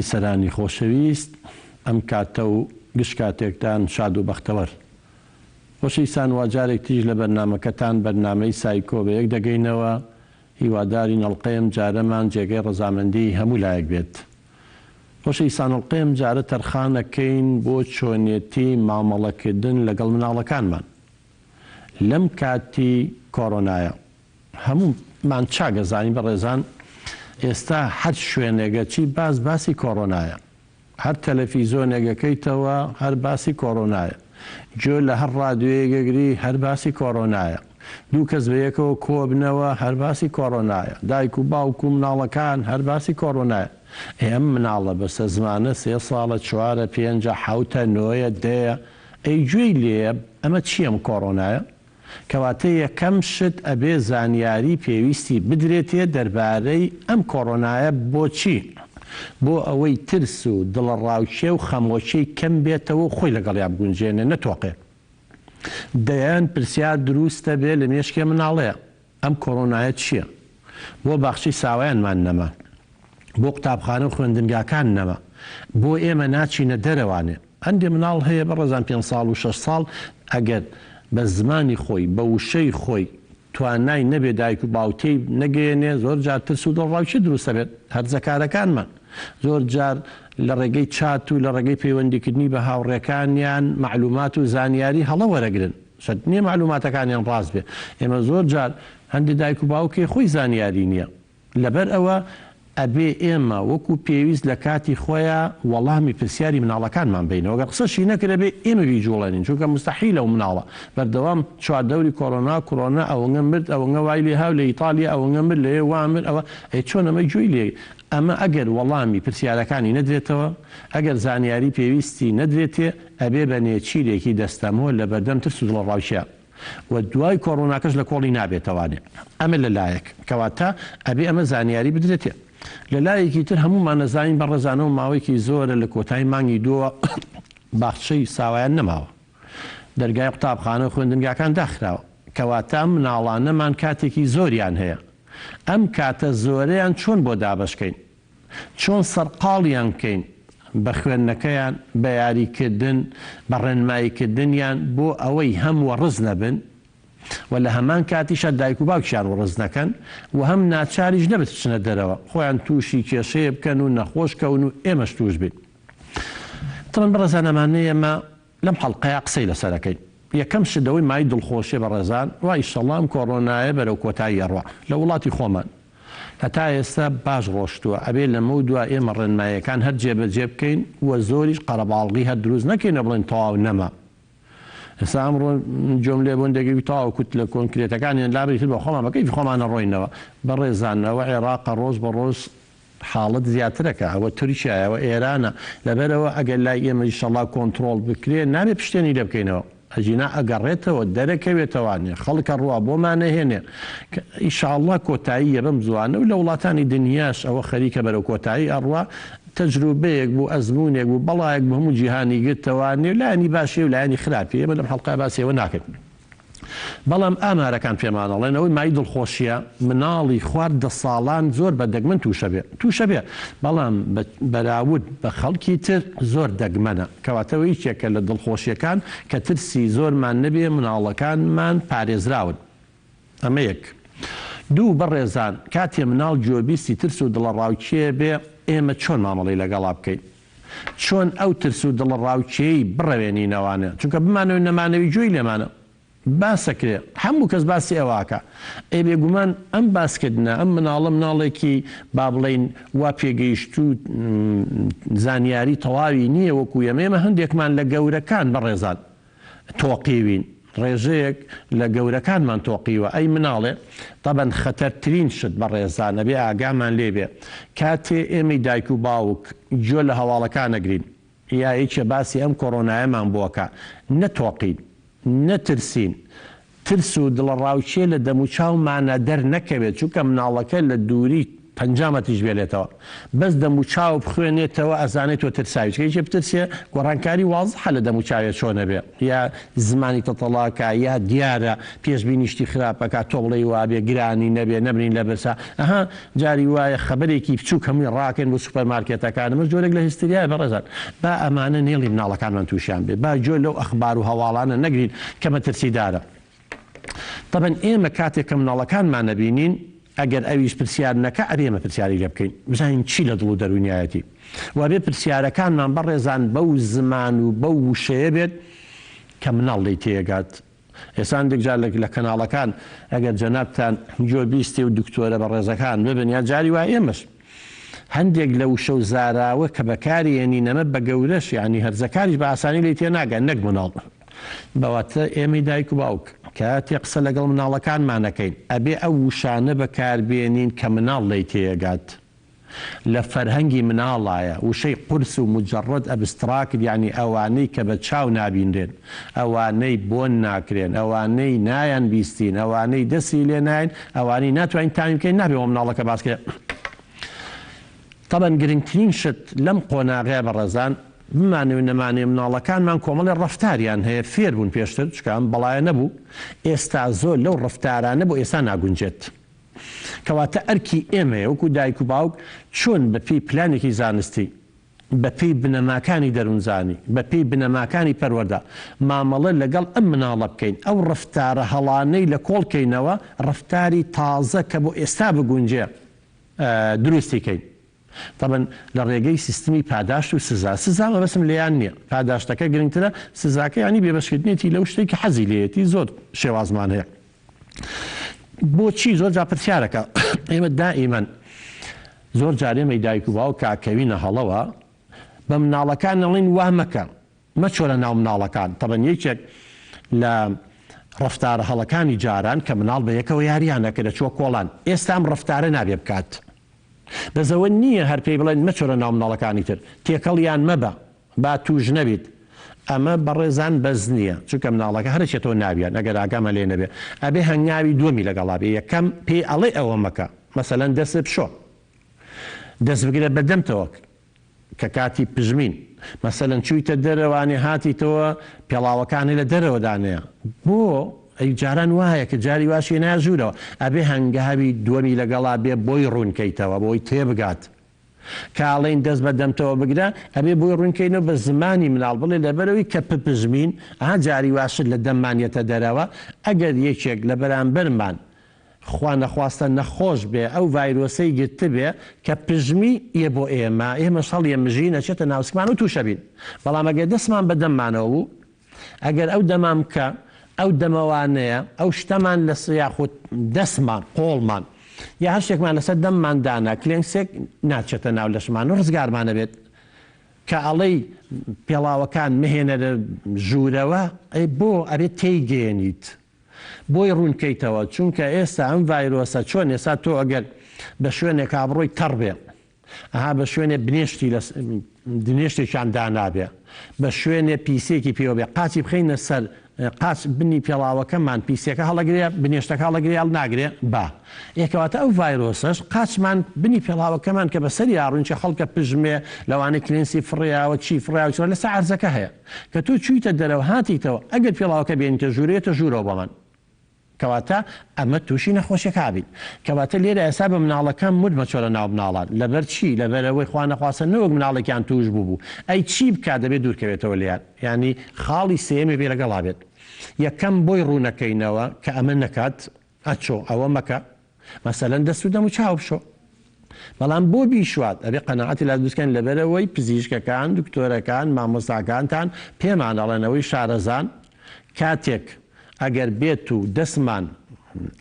بیسەرانی خۆشەویست ئەم کاتە و گشت کاتێکتان شاد و بەختەوەر. خۆشەویستان وا جارێک تریش لە بەرنامەکەتان بەرنامەی سایکۆ بە یەک دەگەینەوە، هیوادارین ئەڵقەی ئەم جارەمان جێگەی ڕەزامەندیی هەموو لایەک بێت. خۆشەویستان ئەڵقەی ئەم جارە تەرخان ئەکەین بۆ چۆنێتی مامەڵەکردن لەگەڵ مناڵەکانمان لەم کاتی کۆرۆنایە. هەموومان چاک ئەزانین بەڕێزان ئێستا هەر شوێنێک ئەچی باس باسی کۆرۆنایە. هەر تەلەفیزۆنێک ئەکەیتەوە هەر باسی کۆرۆنایە. گوێ لە هەر ڕادیۆیەک ئەگری هەر باسی کۆرۆنایە. دوو کەس بە یەکەوە کۆبنەوە هەر باسی کۆرۆنایە. دایک و باوک و مناڵەکان هەر باسی کۆرۆنایە. ئەی ئەم مناڵە بەسە زمانە سێ ساڵە، چوارە، پێنجە، حەوتە، نۆیە، دەیە، ئەی گوێی لێیە ئەمە چییە ئەم کۆرۆنایە؟ کەواتە یەکەم شت ئەبێ زانیاری پێویستی بدرێتێ دەربارەی ئەم کۆرۆنایە بۆچی؟ بۆ ئەوەی ترس و دڵەڕاوکێ و خەمۆکیی کەم بێتەوە و خۆی لەگەڵیا بگونجێنێ نەتۆقێ. دەیان پرسیار دروستەبێ لە مێشکی ئەم مناڵەیا. ئەم کۆرۆنایە چییە؟ بۆ باخچەی ساوایانمان نەما؟ بۆ قوتابخانە و خوێندنگاکان نەما؟ بۆ ئێمە ناچینە دەرەوانێ؟ هەندێ مناڵ هەیە بەڕێزان پێنج ساڵ و شەش ساڵ ئەگەر بە زمانی خۆی، بە وشەی خۆی توانای نەبێ دایک و باوک تێی نەگەیەنێ زۆر جار ترس و دڵڕاوکێ دروست ئەبێت. هەرزەکارەکانمان زۆر جار لە ڕێگەی چات و لە ڕێگەی پەیوەندیکردنی بە هاوڕێکانیان مەعلومات و زانیاری هەڵە وەرەگرن. شەرت نیە مەعلوماتەکانیان ڕاست بێ ئێمە زۆر جار هەندێ دایک و باوک هەیە خۆی زانیاری نیە لەبەر ئەوە ئەبێ ئێمە وەکو پێویست لە کاتی خۆیا وەڵامی پرسیاری مناڵەکانمان بەینەوە گەر قسەشی نەکرد ئەبێ ئێمە بیجوڵێنین چونکە موستەحیلە ئەو مناڵە بەردەوام چواردەوری کۆرۆنا کرۆنا ئەوەنگە مرد ئەوەنگە وای لێ هاو لە ئیتالیا ئەوەنگە مرد لەوێ وا مرد ئەوە ئەی چۆن ئەمە گوێی لێ ئەمە ئەگەر وەڵامی پرسیارەکانی نەدرێتەوە ئەگەر زانیاری پێویستی نەدرێتێ ئەبێ بە نێچیرێکی دەستەمۆ لەبەردەم ترس و دڵەڕاوکێ و دوای کۆڕۆناکەش لە کۆڵی نابێتەوانێ. ئەمە لە لایەک. کەواتە ئەبێ ئەمە زانیاری بدرێتێ. لە لایەکی تر هەموومان ئەزانین بەڕێزانەوە ماوەیەکی زۆرە لە کۆتایی مانگی دووەوە باخچەی ساوایان نەماوە. دەرگای قوتابخانە و خوێندنگاکان داخراوە. کەواتە ئەم مناڵانەمان کاتێکی زۆریان هەیە. ئەم کاتە زۆرەیان چۆن بۆ دابەش کەین؟ چۆن سەرقاڵیان بکەین بە خوێندنەکەیان، بە یاریکردن، بە ڕێنماییکردنیان بۆ ئەوەی هەم وەڕز نەبن و لە هەمان کاتیشا دایک و باوکیان وەڕز نەکەن و هەم ناچاریش نەبن بچنە دەرەوە خۆیان تووشی کێشەیە بکەن و نەخۆش کەون و ئێمەش تووش بین. تەبعەن بەڕێزان ئەمانەی ئێمە لەم حەڵقەیا قسەی لەسەر ئەکەین. یەکەم شت ئەوەی مایەی دڵخۆشیە بەڕێزان وا ئیشەڵا ئەم کۆڕۆنایە بەرەو کۆتایی ئەڕوا لە وڵاتی خۆمان هەتا ئێستا باش ڕۆشتوە ئەبێ لەمەو دوا ئێمە ڕێنماییەکان هەر جێبەجێ بکەین و زۆریش قەرەباڵغی هەر دروست نەکەین و بڵێین تەواو نەما ئێستا ئەمڕۆ گوێم لێ بوو هەندێک تەواو کوتلە کۆنکرێتەکانیان لابرد ئیتر بە خۆمان بە کەیفی خۆمان ئەڕۆینەوە بەڕێزان ئەوە عێڕاقە ڕۆژ بە ڕۆژ حاڵەت زیاترەکا ئەوە تورکیایە ئەوە ئێرانە لەبەرئەوە ئەگەر لای ئێمە ئیشەڵا کۆنتڕۆڵ بکرێ نابێ پشتێنی لێ بکەینەوە ئەگینا ئەگەڕێتەوە دەرەکەوێتەوانێ خەڵک ئەڕوا بۆمان ئەهێنێ کە ئیشاڵا کۆتایی یە بەم زوانە و لە وڵاتانی دنیاش ئەوە خەریکە بەرەو کۆتایی ئەڕوا تەجروبەیەک بوو ئەزموونێک بوو بەڵایەک بوو هەموو جیهانی گرتەوانێ لایەنی باشی و لایەنی خراپی ئێمە لەم حەڵقەیا باسی ئەوە ناکەین. بەڵام ئامارەکان پێمان ئەڵێن ئەوەی مایەی دڵخۆشیە مناڵی خوار دە ساڵان زۆر بە دەگمەن توشەبێ توشەبێ بەڵام بە بەراورد بە خەڵکی تر زۆر دەگمەنە کەواتە ئەوە یەکێکە لە دڵخۆشیەکان کە ترسی زۆرمان نەبێ مناڵەکانمان پارێزراون ئەمە یەک دوو بەڕێزان کاتێ مناڵ گوێبیستی ترس و دڵەڕاوکێ بێ ئێمە چۆن مامەڵەی لەگەڵا بکەین؟ چۆن ئەو ترس و دڵەڕاوکێی بڕەوێنینەوانە چونکە بمانەوێ نەمانەوی گوێی لێمانە باسەکرێ هەموو کەس باسی ئەوە ئەکا ئەی بێگومان ئەم باسکردنە ئەم مناڵە مناڵێکی با بڵێین وا پێگەیشتوو زانیاری تەواوی نییە وەکو ئێمە ئێمە هەندێکمان لە گەورەکان بەڕێزان تۆقیوین ڕێژەیەک لە گەورەکانمان تۆقیوە ئەی مناڵێ تەبەن خەتەرترین شت بەڕێزان ئەبێ ئاگامان لێ بێ کاتێ ئێمەی دایک و باوک گوێ لە هەواڵەکان ئەگرین یا یەکێ باسی ئەم کۆڕۆنایەمان بۆ ئەکا نەتۆقین نەترسین ترس و دڵەڕاوکێ لە دەموچاومانا دەرنەکەوێت چونکە مناڵەکە لە دووری. 50 مەتریش بێلێتەوە بەس دەموچاو بخوێنێتەوە ئەزانێ تۆ ترساوی چونکە یەکێ بترسێ گۆڕانکاری وازحە لە دەموچاوێ چۆن ئەبێ یا زمانی تەتەڵاکا یا دیارە پێشبینی شتی خراپ ئەکا تۆ بڵێی وابێ گرانی نەبێ نەمرین لە برسا ئەها جاری وایە خەبەرێکی بچوک هەمووی ڕاکەین بۆ سوپەر مارکێتەکان ئەمەش جۆرێک لە هستریایە بەڕێزان با ئەمانە نێڵین مناڵەکانمان توشیان بێ با گوێ لەو ئەخبار و هەواڵانە نەگرین کە مەترسیدارە. تەبەن ئێمە کاتێک کە مناڵەکانمان ئەبینین ئەگەر ئەویش پرسیار نەکا ئەبێ ئێمە پرسیاری لێ بکەین بزانین چی لە دڵ و دەروونیایەتی و ئەبێ پرسیارەکانمان بەڕێزان بەو زمان و بەو وشەیە بێت کە مناڵ لێی تێگات. ئێستا هەندێک جار لە کەناڵەکان ئەگەر جەنابتان گوێ بیستێ و دکتۆرە بەڕێزەکان ببن یا جاری وایە ئێمەش هەندێک لە وشە و زاراوە کە بەکاری ئێنین ئەمە بە گەورەش یانی هەرزەکاریش بە ئاسانی لێی تێناگا نەک مناڵ. بەواتە ئێمەی دایک و باوک کاتێ قسە لەگەڵ مناڵەکانمان ئەکەین ئەبێ ئەو وشانە بەکار بێنین کە مناڵ لێی تێگات. لە فەرهەنگی مناڵایە وشەی قورس و مجرد abstract یانی ئەوانەی کە بە چاو نابینرێن، ئەوانەی بۆن ناکرێن، ئەوانەی نایان بیستین، ئەوانەی دەستی لێ ناین، ئەوانەی ناتوانین تامی بکەین نابێ بۆ مناڵەکە باس کرێ. تەبەن گرنگترین شت لەم قۆناغەیە بەڕێزان بمانەوێ نەمانەوێ مناڵەکانمان کۆمەڵێ ڕەفتاریان هەیە فێر بوون پێشتر چونکە ئەم بەڵایە نەبوو ئێستا زۆر لەو ڕەفتارانە بۆ ئێستا ناگونجێت. کەواتە ئەرکی ئێمەیە وەکو دایک و باوک چۆن بە پێی پلانێکی زانستی، بە پێی بنەماکانی دەروونزانی، بە پێی بنەماکانی پەروەردە مامەڵە لەگەڵ ئەم مناڵە بکەین، ئەو ڕەفتارە هەڵانەی لە کۆڵ کەینەوە، ڕەفتاری تازە کە بۆ ئێستا بگونجێ دروستی کەین. تەبەن لە ڕێگەی سیستمی پاداشت و سزا، سزا مەبەستم لێیان نییە، پاداشتەکە گرنگترە، سزاکە یانی بێبەشکردنێتی لەو شتەی کە حەزی لێیەتی، زۆر شێوازمان هەیە. بۆچی زۆر جار پرسیارەکە ئێمە دائیمەن زۆر جار ئێمەی دایک و باوک کە ئەکەوینە هەڵەوە بە مناڵەکان ئەڵێین وا مەکە مەچۆرە ناو مناڵەکان تەبەن یەکێک لە ڕەفتارە هەڵەکانی جاران کە مناڵ بە یەکەوە یاریان ئەکرد ئەچووە کۆڵان ئێستا ئەم ڕەفتارە نابێ بکات بەس ئەوە نییە هەر پێی بڵێن مەچۆرە ناو مناڵەکانی تر تێکەڵیان مەبە با توش نەبیت ئەمە بەڕێزان بەس نیە چونکە مناڵەکە هەر ئەچێتەوە ناویان ئەگەر ئاگامان لێ نەبێ ئەبێ هەنگاوی دووەمی لەگەڵا بێ یەکەم پێی ئەڵێ ئەوە مەکە مەسەلەن دەست بشۆ دەست بگرە بە دەمتەوە کە کاتی پژمین مەسەلەن چویتە دەرەوانێ هاتیتەوە پێڵاوەکانێ لە دەرەوە دانێ بۆ ئەی جاران وایە کە جاری واش هێنایە ژوورەوە ئەبێ هەنگاوی دووەمی لەگەڵا بێ بۆی ڕوون کەیتەوە بۆی تێبگات کە ئەڵێین دەست بە دەمتەوە بگرە، ئەبێ بۆی ڕوون کەینەوە بە زمانی مناڵ بڵێ لەبەرئەوەی کە پپژمین، ئەها جاری وا شت لە دەممان یەتە دەرەوە، ئەگەر یەکێک لە بەرامبەرمان خوا نەخواستە نەخۆش بێ ئەو ڤایرۆسەی گرتبێ کە پژمی یە بۆ ئێمە، ئێمەش هەڵیەمژین ئەچێتە ناوسکمان و تووشەبین. بەڵام ئەگەر دەستمان بە دەممانەوە بوو، ئەگەر ئەو دەمامکە، ئەو دەمەوانەیە، ئەو شتەمان لە یاخود دەستمان، قۆڵمان یا هەر شتێکمان لەسەر دەممان دانا، کلێنکسێک ناچێتە ناو لەشمان و ڕزگارمان ئەبێت. کە ئەڵێی پێڵاوەکان مەهێنەرە ژوورەوە، ئەی بۆ؟ ئەبێت تێیگەیەنیت، بۆی ڕوون کەیتەوە، چونکە ئێستا ئەم ڤایرۆسە چۆن ئێستا تۆ ئەگەر بە شوێنێکا بڕۆی تەڕ بێ، ئەها بە شوێنێ بنێشتی لە دنێشتێکیان دانابێ بە شوێنێ پیسێکی پێوە بێ قاچی بخەینە سەر قاچ بنی پێڵاوەکەمان پیسەکە هەڵەگرێ بنێشتەکە هەڵەگرێ هەڵناگرێ با ئێکەواتە ئەو ڤایرۆسەش قاچمان بنی پێڵاوەکەمان کە بەسەری ئاڕوین چە خەڵکە پژمێ لەوانەیە کلێنسی فڕیاوە چی فڕیاوە چرا لەسەر عەرزەکە هەیە کە تۆ چوویتە دەرەوە هاتیتەوە ئەگەر پێڵاوەکە بێنیتە ژوورێ یەتە ژوورەوە بۆمان کەواتە ئەمە توشی نەخۆشیەکە ئەبین. کەواتە لێرە ئێستا بە مناڵەکەم مت مەچۆرە ناو مناڵان. لەبەر چی؟ لەبەر ئەوەی خوا نەخواستە نەوەک مناڵێکیان توش بووبوو. ئەی چی بکات دەبێت دوور کەوێتەوە لێیان. یانی خاڵی سێیەمی بێ لەگەڵا بێت. یەکەم بۆی ڕوونەکەینەوە کە ئەمە نەکات. ئەچۆ ئەوە مەکە. مەسەلەن دەست و دەم و چاو بشۆ. بەڵام بۆ بیشوات ئەبێ قەناعەتی لا دروست کەین لەبەرئەوەی پزیشکەکان دکتۆرەکان مامۆستاکانتان پێمان ئەڵێن ئەوەی شارەزان کاتێک ئەگەر بێت و دەستمان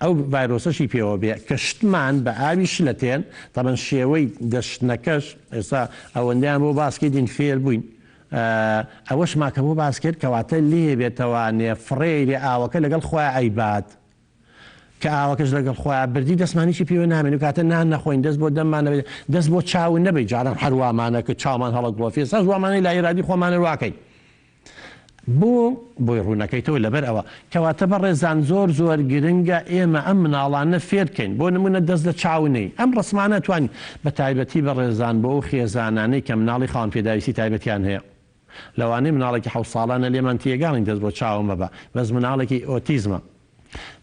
ئەو ڤایرۆسەشی پێوە بێ کە شتمان بە ئاوی شلەتێن تەبەن شێوەی دەشتنەکەش ئێستا ئەوەندەیان بۆ باس کردین فێر بووین ئەوەشما کە بۆ باس کرد کەواتە لێ بێتەوانێ فڕێی لێ ئاوەکە لەگەڵ خۆیان ئەیبات کە ئاوەکەش لەگەڵ خۆیا بردی دەستمان هیچی پێوە نامێنێ و کاتە نان نەخۆین دەست بۆ دەممان نەبێ دەست بۆ چاو نەبەی جاران هەر وامانە کرد چاومان هەڵەگڵۆفی ئێستاش وامانەی لا ئیرادی خۆمان هەر واکەین. بۆ بۆی ڕوونەکەیتەوە لەبەر ئەوە. کەواتە بەڕێزان زۆر زۆر گرنگە ئێمە ئەم مناڵانە فێرکەین بۆ نمونە دەست لە چاو نەی ئەم ڕەسمانە توانین بە تایبەتی بەڕێزان بۆ ئەو خێزانانەی کە مناڵی خاوەن پێداویستی تایبەتیان هەیە لەوانەیە مناڵێکی حەوت ساڵانە لێمان تێگاڵین دەست بۆ چاوم مەبە بەس مناڵێکی ئۆتیزمە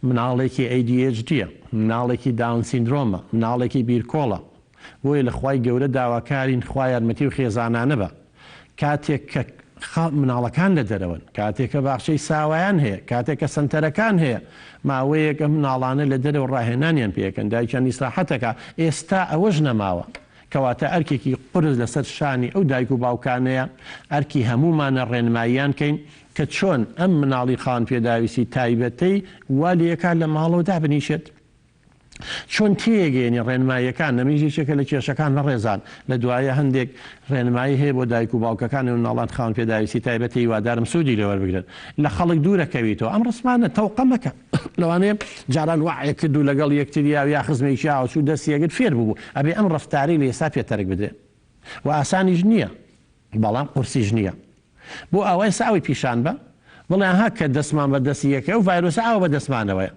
مناڵێکی ADHD یە مناڵێکی داون سیندرۆمە مناڵێکی بیرکۆڵە بۆیە لە خوای گەورە داواکارین خوا یارمەتی و خێزانانە بە کاتێک کە مناڵەکان لە دەرەوەن کاتێک کە باخچەی ساوایان هەیە کاتێک کە سەنتەرەکان هەیە ماوەیەک ئەم مناڵانە لە دەرەوە ڕاهێنانیان پێکەن دایکیان ئیسراحەتەکە ئێستا ئەوەش نەماوە کەواتە ئەرکێکی قورس لەسەر شانی ئەو دایک و باوکانەیە، ئەرکی هەموومانە ڕێنماییان کەین کە چۆن ئەم مناڵی خاوەن پێداویستی تایبەتەی وا لێکا لە ماڵەوە دابنیشێت. چۆن تێیەگەیەنی ڕێنماییەکان، ئەمەیش یەکێکە لە کێشەکان بەڕێزان، لە دوایە هەندێک ڕێنمایی هەیە بۆ دایک و باوکەکانی مناڵان خاوەن پێداویستی تایبەتی هیوادارم سوودی لێ وەربگرن. لە خەڵک دوورەکەویتەوە ئەم ڕسمانە تەوقە مەکە. لەوانەیە جاران وەعێک کرد و لەگەڵ یەکتریا و یا خزمێکی ئاوە چوو دەستی ئەگرت فێر بووبوو ئەبێ ئەم ڕەفتارەی لە ئێستا پێ تەرک بدرێ و ئاسانیش نییە بەڵام قورسیش نییە بۆ ئاوا ئێستا ئەوەی پیشان بە بڵێ ئەها کە دەستمان بە دەستی یەکێ ئەو ڤایرۆسە ئاوە بە دەستمانەوەیە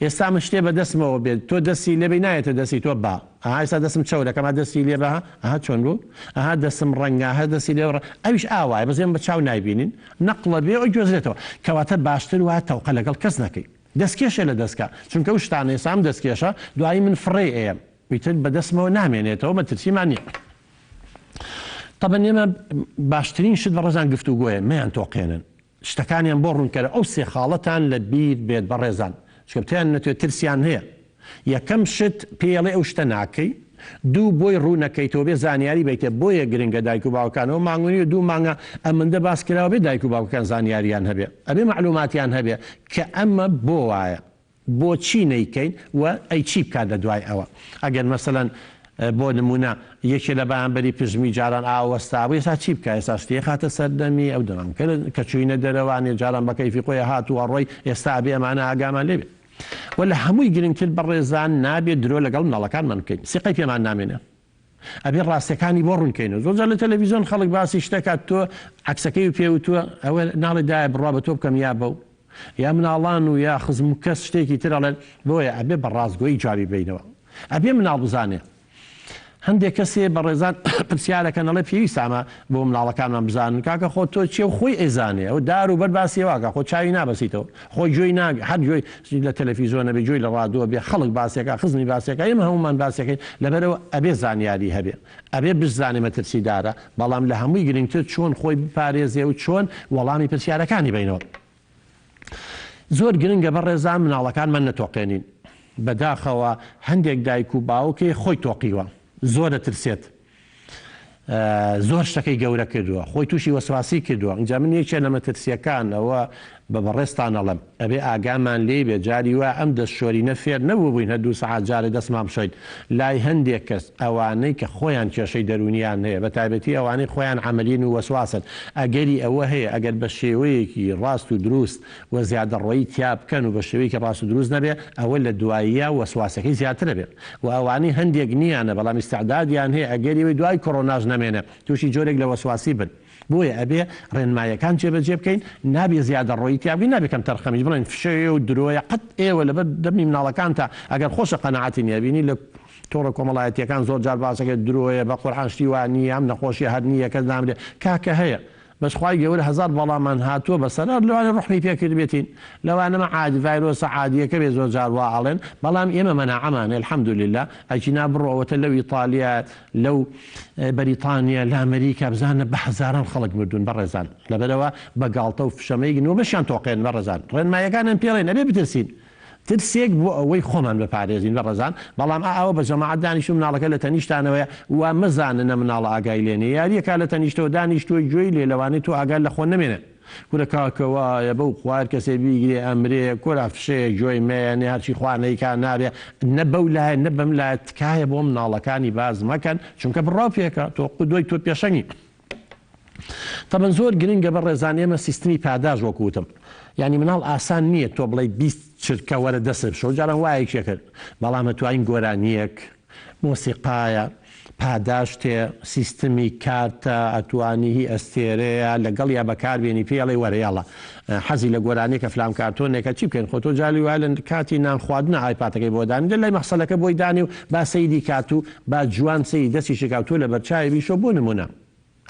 ئێستا من شتێ بە دەستمەوە بێت تۆ دەستی لێ بەی نایەتە دەستی تۆ با ئەها ئێستا دەستم چەورەکەم ها دەستی لێ بە ئەها چۆن بوو ئەها دەستم ڕەنگە ئەها دەستی لێ ڕە ئەویش ئاوایە بەس ئێمە بە چاو نایبینین نەقڵە بێ ئەو گوێزرێتەوە کەواتە باشتر وایە تەوقە لەگەڵ کەس نەکەی دەستکێشێ لە دەستکە چونکە ئەو شتانە ئێستا ئەم دەستکێشە دوایی من فڕێی ئەیەم ئیتر بە دەستمەوە نامێنێتەوە مەترسیمان نییە تەبەن ئێمە باشترین شت بەڕێزان گفتوگۆیە مەیان تۆقێنن شتەکانیان بۆ ڕوونکەرە ئەو سێ خاڵەتان لە بیر بێت بەڕێزان چونکە بتیان نەتوێ ترسیان هەیە یەکەم شت پێی ئەڵێ ئەو شتە ناکەی دوو بۆی ڕوونەکەیتەوە بێ زانیاری بەیتێ بۆیە گرنگە دایک و باوکان ئەو مانگ و نیو دوو مانگە ئەمەندە باس کراوە بێ دایک و باوکەکان زانیاریان هەبێ ئەبێ مەعلوماتیان هەبێ کە ئەمە بۆ وایە بۆچی نەیکەین و ئەی چی بکات لە دوای ئەوە؟ ئەگەر مەسەلەن بۆ نموونە یەکێ لە بەرامبەری پژمی جاران ئاوا وەستابوو ئێستا چی بکا؟ ئێستا شتی ئەخاتە سەر دەمی ئەو دەمام کە کە چووینە دەرەوانێ جاران بە کەیفی خۆی ئەهات و ئەڕۆی ئێستا ئەبێ ئەمانە ئاگامان لێ بێ و لە هەمووی گرنگتر بەڕێزان نابێ درۆ لەگەڵ مناڵەکانمان بکەین سیقەی پێمان نامێنێ. ئەبێ ڕاستەکانی بۆ ڕوون کەینەوە زۆر جار لە تەلەفیزیۆن خەڵک باسی شتەکات تۆ عەکسەکەی پێ وتووە ئەوە ناڵێ دایە بڕوا بە تۆ بکەم یا بەو یا مناڵان و یا خزم و کەس شتێکی تر ئەڵێن بۆیە ئەبێ بە ڕاستگۆیی جوابی بەینەوە ئەبێ مناڵ بزانێ هەندێک کەسێ بەڕێزان پرسیارەکەن ئەڵێ پێویستە ئەمە بۆ مناڵەکانمان بزانن کاکە خۆ تۆ چیە و خۆی ئەیزانێ ئەو دار و بەر باسی واکە خۆ چاوی نابەسیتەوە خۆ گوێی ناگ هەر گوێی لە تەلەفیزۆنە بێ گوێی لە ڕادۆ بێ خەڵک باسێکا خزمی باسێکا ئێمە هەموومان باسێکەین لەبەرئەوە ئەبێ زانیاری هەبێ ئەبێ بشزانێ مەترسیدارە بەڵام لە هەمووی گرنگتر چۆن خۆی بپارێزێ و چۆن وەڵامی پرسیارەکانی بەینەوە زۆر گرنگە بەڕێزان مناڵەکانمان نەتۆقێنین بەداخەوە هەندێک دایک و باوکێ خۆی تۆقیوە زۆر دەترسێت زۆر شتەکەی گەورە کردووە خۆی تووشی وەسواسی کردووە ئینجا من یەکێ لە مەترسیەکان ئەوە بە بەڕێزتان ئەڵێم ئەبێ ئاگامان لێی بێ جاری وا ئەم دەست شۆرینە فێر نەبووبووین هەر دوو سەعات جارێ دەستمان بشۆین لای هەندێک کەس ئەوانەی کە خۆیان کێشەی دەروونیان هەیە بە تایبەتی ئەوانەی خۆیان عەمەلین و وەسواسن ئەگەری ئەوە هەیە ئەگەر بە شێوەیەکی ڕاست و دروست و زیادەڕۆیی تیا بکەن و بە شێوەیەکی ڕاست و دروست نەبێ ئەوە لە دواییا وەسواسەکەی زیاتر ئەبێ و ئەوانەی هەندێک نییانە بەڵام ئیستعدادیان هەیە ئەگەری ئەوەی دوای کۆرۆناش نەمێنێ تووشی جۆرێک لە وەسواسی بن بۆیە ئەبێ ڕێنمایەکان جێبەجێ بکەین نابێ زیادەڕۆیی تیا بکەین نابێ کەمتەرخەمیش بڵێن فشەیە و درۆیە قەت ئێوە لەبەر دەمی مناڵەکانتا ئەگەر خۆشە قەناعەتی نییە بینی لە تۆڕە کۆمەڵایەتیەکان زۆر جار باسەکە درۆیە بە قورعان شتی وا نییە ئەم نەخۆشیە هەر نییە کەس نامرێ کاکە هەیە بەس خوای گەورە هەزار بەڵامان هاتووە بەسەر هەر لەوانەیە ڕوحمی پێ کردبێتین لەوانەمە عادی ڤایرۆسە عادیەکە بێ زۆر جار وا ئەڵێن بەڵام ئێمە مەناعەمان هەیە الحمدللە ئەگینا بڕۆ ئەوەتە لەو ئیتالیا لەو بەریتانیا لە ئەمریکا بزانە بە هەزاران خەڵک مردوون بەڕێزان لەبەرئەوە بە گاڵتە و فشەمەیگن و بەشیان تۆقێن بەڕێزان ڕێنماییەکانیان پێڵێن ئەبێ بترسین ترسێک بۆ ئەوەی خۆمان بپارێزین بەڕێزان، بەڵام ئا ئەوە بە جەماعەت دانیشتوو مناڵەکە لە تەنیشتانەوەیە وا مەزانە نە مناڵە ئاگای لێ نیە یاریەکا لە تەنیشتەوە دانیشتووە گوێی لێ لەوانەیە تۆ ئاگات لە خۆ نەمێنێ کورە کاکە وایە بەو خوا هەر کەسێ بیگرێ ئەمرێ کورە فشەیە گوێی مەیەنێ هەرچی خوا نەیکا نابێ نە بەو لایە نە بەم لایە تکایە بۆ مناڵەکانی باس مەکەن چونکە بڕاو پێکە تۆ قودوەی تۆ پێشەنگی. تەبەن زۆر گرنگە بەڕێزان ئێمە سیستمی پاداش وەکو وتم یانی مناڵ ئاسان نییە تۆ بڵێی 20 چرکە وەرە دەست بشۆ جاران وایەکێ کرد بەڵام ئەتوانین گۆرانییەک مۆسیقایە. پاداشتێ سیستمی کارتە ئەتوانی هی ئەستێرەیە لەگەڵیا بەکار بێنی پێی ئەڵێی وەرە یاڵا حەزی لە گۆرانیەکە فلان کارتۆنێکە چی بکەین خۆ تۆ جاری وایە لە کاتی نان خواردنە ئایپاتەکەی بۆ دانی دە لای مەحسەلەکە بۆی دانی و با سەیری کات و با جوان سەیری دەستی کا و تۆ لەبەرچاوی بیشۆ بۆ نمونە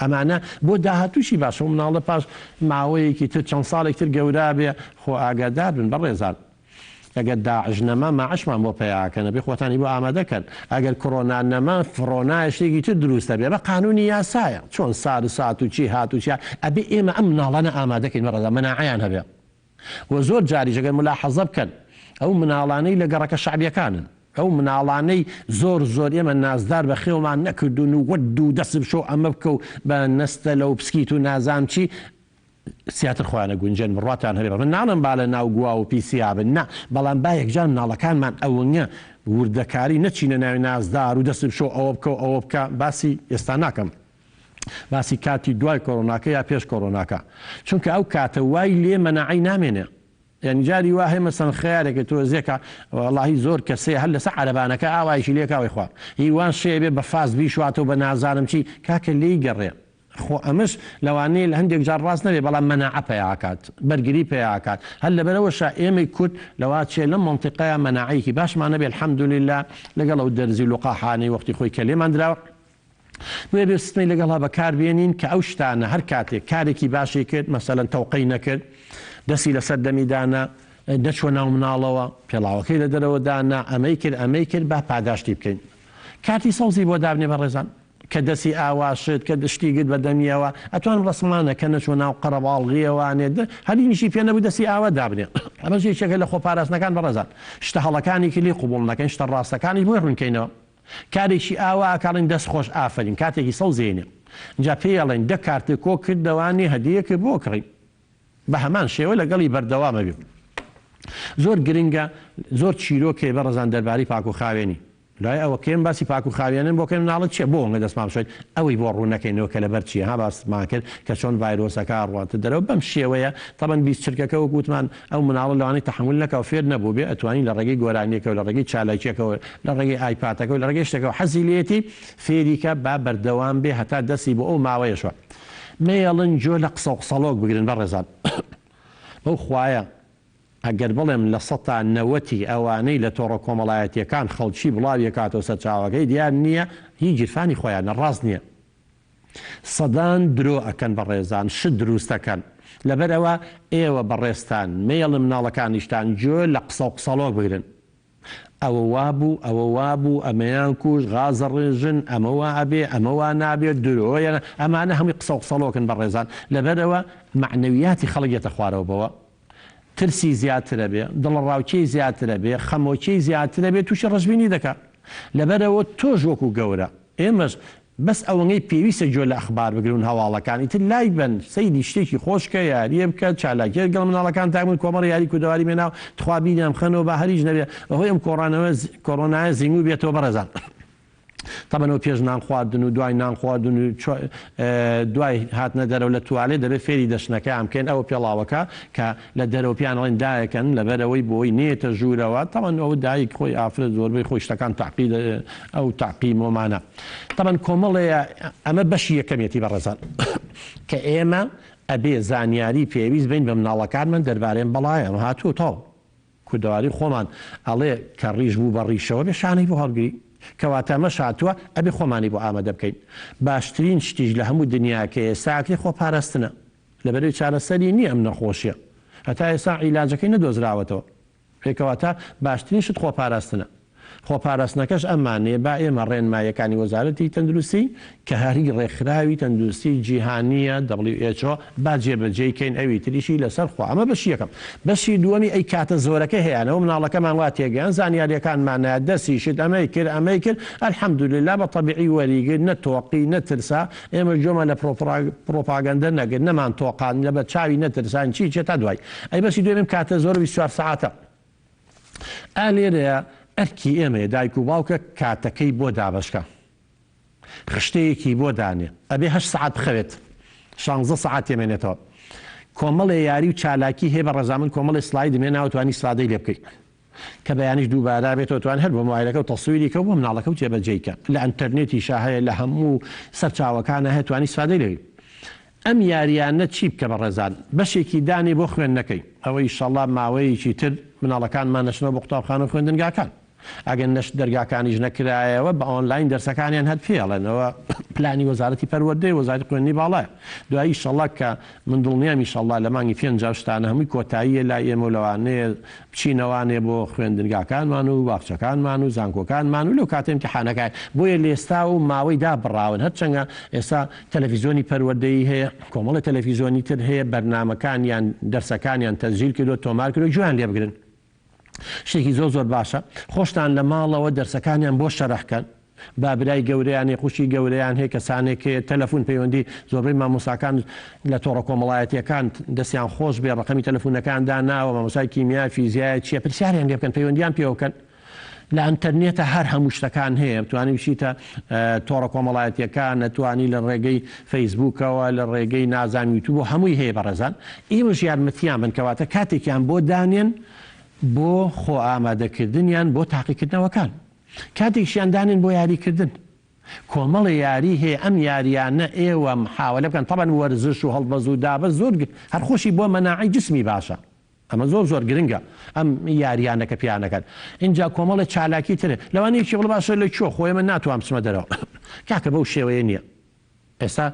ئەمانە بۆ داهاتووشی باشە و مناڵە پاش ماوەیەکی تر چەند ساڵێک تر گەورە بێ خۆ ئاگادار بن بەڕێزان ئەگەر داعش نەما ماعشمان بۆ پەیا ئەکەن ئەبێ خۆتانی بۆ ئامادە کەن ئەگەر کڕۆنا نەما فڕۆنایە شتێکی تر دروست ئەبێ ئەمە قانونی یاسایە چۆن سارس هات و چی هات و چی هات ئەبێ ئێمە ئەم مناڵانە ئامادە کەین بەڕێزان مەناعەیان هەبێ وە زۆر جاریش ئەگەر ملاحەزە بکەن ئەو مناڵانەی لە گەڕەکە شەعبیەکانن ئەو مناڵانەی زۆر زۆر ئێمە نازدار بە خێومان نەکردوون و وەد و دەست بشۆ ئەمە بکە و بە نەستەلە و پسکیت و نازام چی زیاتر خۆیان ئەگونجێن بڕواتان هەبێ من ناڵێم با لە ناو گواو و پیسیا بن نا بەڵام با یەکجار مناڵەکانمان ئەونگە وردەکاری نەچینە ناوی نازدار و دەست بشۆ ئەوە بکە و ئەوە بکە باسی ئێستا ناکەم باسی کاتی دوای کۆرۆناکە یا پێش کۆرۆناکە چونکە ئەو کاتە وای لێ مەناعەی نامێنێ یانی جاری وا هەیە مەسەن خەیارێکە تۆزێکە وەڵاهی زۆر کەسەیە هەر لەسەر عەرەبانەکە ئاوایشی لێکا وەی خوا هی وان شێ بێ بە فاس بیشواتەوە بە نازانم چی کاکە لێی گەڕێ خۆ ئەمەش لەوانەیە لە هەندێک جار ڕاست نەبێ بەڵام مەناعە پەیا ئەکات بەرگری پەیا ئەکات هەر لەبەرئەوەشە ئێمەی کورد لەوا چێ لەم مەنتیقەیا مەناعەیەکی باشمان هەبێ الحمدللە لەگەڵ ئەو دەرزی و لوقاحانەی وەختی خۆی کە لێمان دراوە بۆیە بێ سیستمەی لەگەڵا بەکار بێنین کە ئەو شتانە هەر کاتێک کارێکی باشی کرد مەسەلەن تەوقەی نەکرد دەستی لەسەر دەمی دانا نەچوە ناو مناڵەوە پێڵاوەکەی لە دەرەوە دانا ئەمەی کرد ئەمەی کرد با پاداشتی بکەین کارتی سەوزی بۆ دابنێ بەڕێزان کە دەسی ئاوا شت کە شتی گرت بە دەمیەوە ئەتوانم ڕەسمانە کە نەچوە ناو قەرەباڵغیەوانێ هەرینیشی پێ نەبوو دەسی ئاوا دابنێ ئەمەش یەکێکە لە خۆپاراستنەکان بەڕێزان شتە هەڵەکانی کە لێی قبوڵ نەکەین شتە ڕاستەکانیش بۆی ڕوونکەینەوە کارێکی ئاوا ئەکا ئەڵێن دەست خۆش ئافەرین کاتێکی سەوز هێنێ جا پێی ئەڵێن دە کارتت کۆ کردەوانێ هەدیەکت بۆ کڕی بە هەمان شێوە لەگەڵی بەردەوام ئەبی زۆر گرنگە زۆر چیرۆک هەیە بەڕێزان دەربارەی پاک و خاوێنی لای ئەوە کێم باسی پاک و خاوێنن بۆ کەین مناڵت چیە بۆ ئەونگە دەستمان بشۆین ئەوەی بۆ ڕوون نەکەینەوە کە لەبەر چیە ها باسمان کرد کە چۆن ڤایرۆسەکە ئەڕواتە دەرەوە بەم شێوەیە تەبەن 20 چرکەکە وەک وتمان ئەو مناڵە لەوانەیە تەحەمول نەکا و فێر نەبووبێ ئەتوانین لە ڕێگەی گۆرانیەکەوە لە ڕێگەی چالاکیەکەوە لە ڕێگەی ئایپاتەکەوە لە ڕێگەی شتێکەوە حەزی لێیەتی فێری کە با بەردەوام بێ هەتا دەستی بۆ ئەو ماوەیەش وا مەیەڵن گوێ لە قسە و قسەڵۆک بگرن بەڕێزان بەو خوایە ئەگەر بڵێم لە سەتا نەوەتی ئەوانەی لە تۆڕە کۆمەڵایەتیەکان خەڵکی بڵاویەکاتەوە سەرچاوەکەی دیار نیە هی گیرفانی خۆیانە ڕاست نیە سەدان درۆ ئەکەن بەڕێزان شت دروست ئەکەن لەبەرئەوە ئێوە بەڕێزتان مەیەڵن مناڵەکانیشتان گوێ لە قسەو قسەڵۆک بگرن ئەوە وابوو ئەوە وابوو ئەمەیان کوشت غاز ئەڕێژن ئەمە وا ئەبێ ئەمە وا نابێ درۆیە ئەمانە هەمووی قسەو قسەڵۆکن بەڕێزان لەبەرئەوە مەعنەویاتی خەڵک یەتە خوارەوە بەوە ترسی زیاترەبێ، دڵەڕاوکێی زیاترەبێ، خەمۆکیی زیاترەبێ تووشی ڕەشبینی دەکا. لەبەرئەوە تۆش وەکو گەورە، ئێمەش بەس ئەوەنگەی پێویستە گوێ لە ئەخبار بگرن هەواڵەکان، ئیتر لای بەن، سەیری شتێکی خۆش کە، یارییە بکە، چالاکییە لەگەڵ مناڵەکانتا بکەن، کۆمەڵێ یاری کوردەواری بێناو، تخوا بیریان بخەنەوە با هەر هیچ نەبێ بەهۆی ئەم کۆڕانەوە کۆڕۆنایە زینوو بێتەوە بەڕێزان. تەبەن ئەو پێش نان خواردن و دوای نان خواردن و دوای هاتنە دەرەوە لە توالێت دەبێت فێری دەشنەکەیان بکەین ئەوە پێڵاوەکە کە لە دەرەوە پیان ئەڵێن دایەکەن لەبەرئەوەی بۆی نێتە ژوورەوە تەبەن ئەو دایک خۆی ئافرەت زۆربەی خۆی شتەکان تەعقید ئەو تەعقیمۆمانە تەبەن کۆمەڵەیە ئەمە بەشی یەکەمێتی بەڕێزان کە ئێمە ئەبێ زانیاری پێویست بین بە مناڵەکانمان دەربارەی ئەم بەڵایە ئەمە هاتووە تەواو کوردەواری خۆمان ئەڵێ کە ڕیش بوو بە ڕیشەوە بێ شانەی بۆ هەڵگری. کەواتە ئەمەش هاتووە ئەبێ خۆمانی بۆ ئامادە بکەین. باشترین شتیش لە هەموو دنیا کە ئێستا ئەکرێ خۆپاراستنە. لەبەرئەوەی چارەسەری نییە ئەم نەخۆشیە. هەتا ئێستا عیلاجەکەی نەدۆزراوەتەوە. ئێ کەواتە باشترین شت خۆپاراستنە. خۆپاراستنەکەش ئەمانەیە با ئێمە ڕێنماییەکانی وەزارەتی تەندروستی کە هەری ڕێکخراوی تەندروستی جیهانییە، WHO، با جێبەجێی کەین ئەوی تریشی لەسەر خوا ئەمە بەشی یەکەم. بەشی دووەمی ئەی کاتە زۆرەکەی هەیانەوە مناڵەکەمان وا تێگەیاند زانیاریەکانمان نایە دەستی شت ئەمەی کرد ئەمەی کرد الحمدللە بە تەبیعی وەریگرت نە تۆقی نە ترسا ئێمەش گوێمان لە پرۆپاگەندە نەگرت نەمان تۆقاند لەبەر چاوی نەترساین چی چی تا دوایی ئەی بەشی دووەمی کاتە زۆرە 24 سەعاتە ئا لێرەیە ئەرکی ئێمەیە دایک و باوکە کاتەکەی بۆ دابەشکا خشتەیەکی بۆ دانێ ئەبێ هەشت سەعات بخەوێت شانزە سەعات تێمێنێتەوە کۆمەڵێ یاری و چالاکی هەیە بە ڕەزامن کۆمەڵێ سلایدم هێناوە توانی ئیسفادەی لێ بکەی. کە بەیانیش دووبارە بێتەوە توان هەر بۆ مۆبایلەکە و تەسویری کە و بۆ مناڵەکە و جێبەجێی کە لە ئەنتەرنێتیشا هەیە لە هەموو سەرچاوەکانا هەیە توانی ئیسفادەی لێ ئەم یاریانە چی بکە بەڕێزان بەشێکی دانێ بۆ خوێندنەکەی ئەوە ئیشەڵا ماوەیەکی تر مناڵەکانمان نەچنەوە بۆ قوتابخانە و خوێندنگاکان. ئەگەر نەش دەرگاکانیش نەکرایەوە بە ئۆنلاین دەرسەکانیان هەر پێ ئەڵێن ئەوە پلانی وەزارەتی پەروەردەیە وەزارەتی خوێندنی باڵایە دوایی ئیشەڵا کە من دڵنیام ئیشەڵا لە مانگی پێنجا و شتانە هەمووی کۆتاییە لای ئێمە و لەوانەیە بچینەوانێ بۆ خوێندنگاکانمان و باخچەکانمان و زانکۆکانمان و لەو کاتە ئیمتیحانەکان بۆیە لێستا و ماوەی دابڕاون هەرچەنگە ئێستا تەلەفیزیۆنی پەروەردەیی هەیە کۆمەڵی تەلەفیزیۆنی تر هەیە بەرنامەکانیان دەرسەکانیان تەسجیل کردووە تۆمار کردووە گوێیان لێ بگرن. شتێکی زۆر زۆر باشە خۆشتان لە ماڵەوە دەرسەکانیان بۆ شەرح کەن با برای گەورەیان هەیە خوشکی گەورەیان هەیە کەسانێک هەیە تەلەفون پەیوەندی زۆربەی مامۆستاکان لە تۆڕە کۆمەڵایەتیەکان دەستیان خۆش بێ ڕەقەمی تەلەفونەکان داناوە مامۆستای کیمیا فیزیایە چیە پرسیاریان لێ بکەن پەیوەندیان پێوە بکەن لە ئەنتەرنێتە هەر هەموو شتەکان هەیە بتوانی بچیتە تۆڕە کۆمەڵایەتیەکان ئەتوانی لە ڕێگەی فەیسبوکەوە لە ڕێگەی نازانم یوتوب و هەمووی هەیە بەڕێزان ئێوەش یارمەتیان بن کەواتە کاتێکیان بۆ دانێن بۆ خۆ ئامادەکردنیان بۆ تاقیکردنەوەکان کاتێکشیان دانێن بۆ یاریکردن کۆمەڵێ یاری هەیە ئەم یاریانە ئێوە محاوەلە بکەن تەبعەن وەرزش و هەڵبەز و دابەز زۆر هەر خۆشی بۆ مەناعەی جسمی باشە ئەمە زۆر زۆر گرنگە ئەم یاریانە کە پێیان ئەکەن ئینجا کۆمەڵێ چالاکی تر لەوانەیە یەکێ بڵێ باشە لە کوێ خۆ ئێمە ناتوان بچمە دەرەوە کاکە بەو شێوەیە نییە ئێستا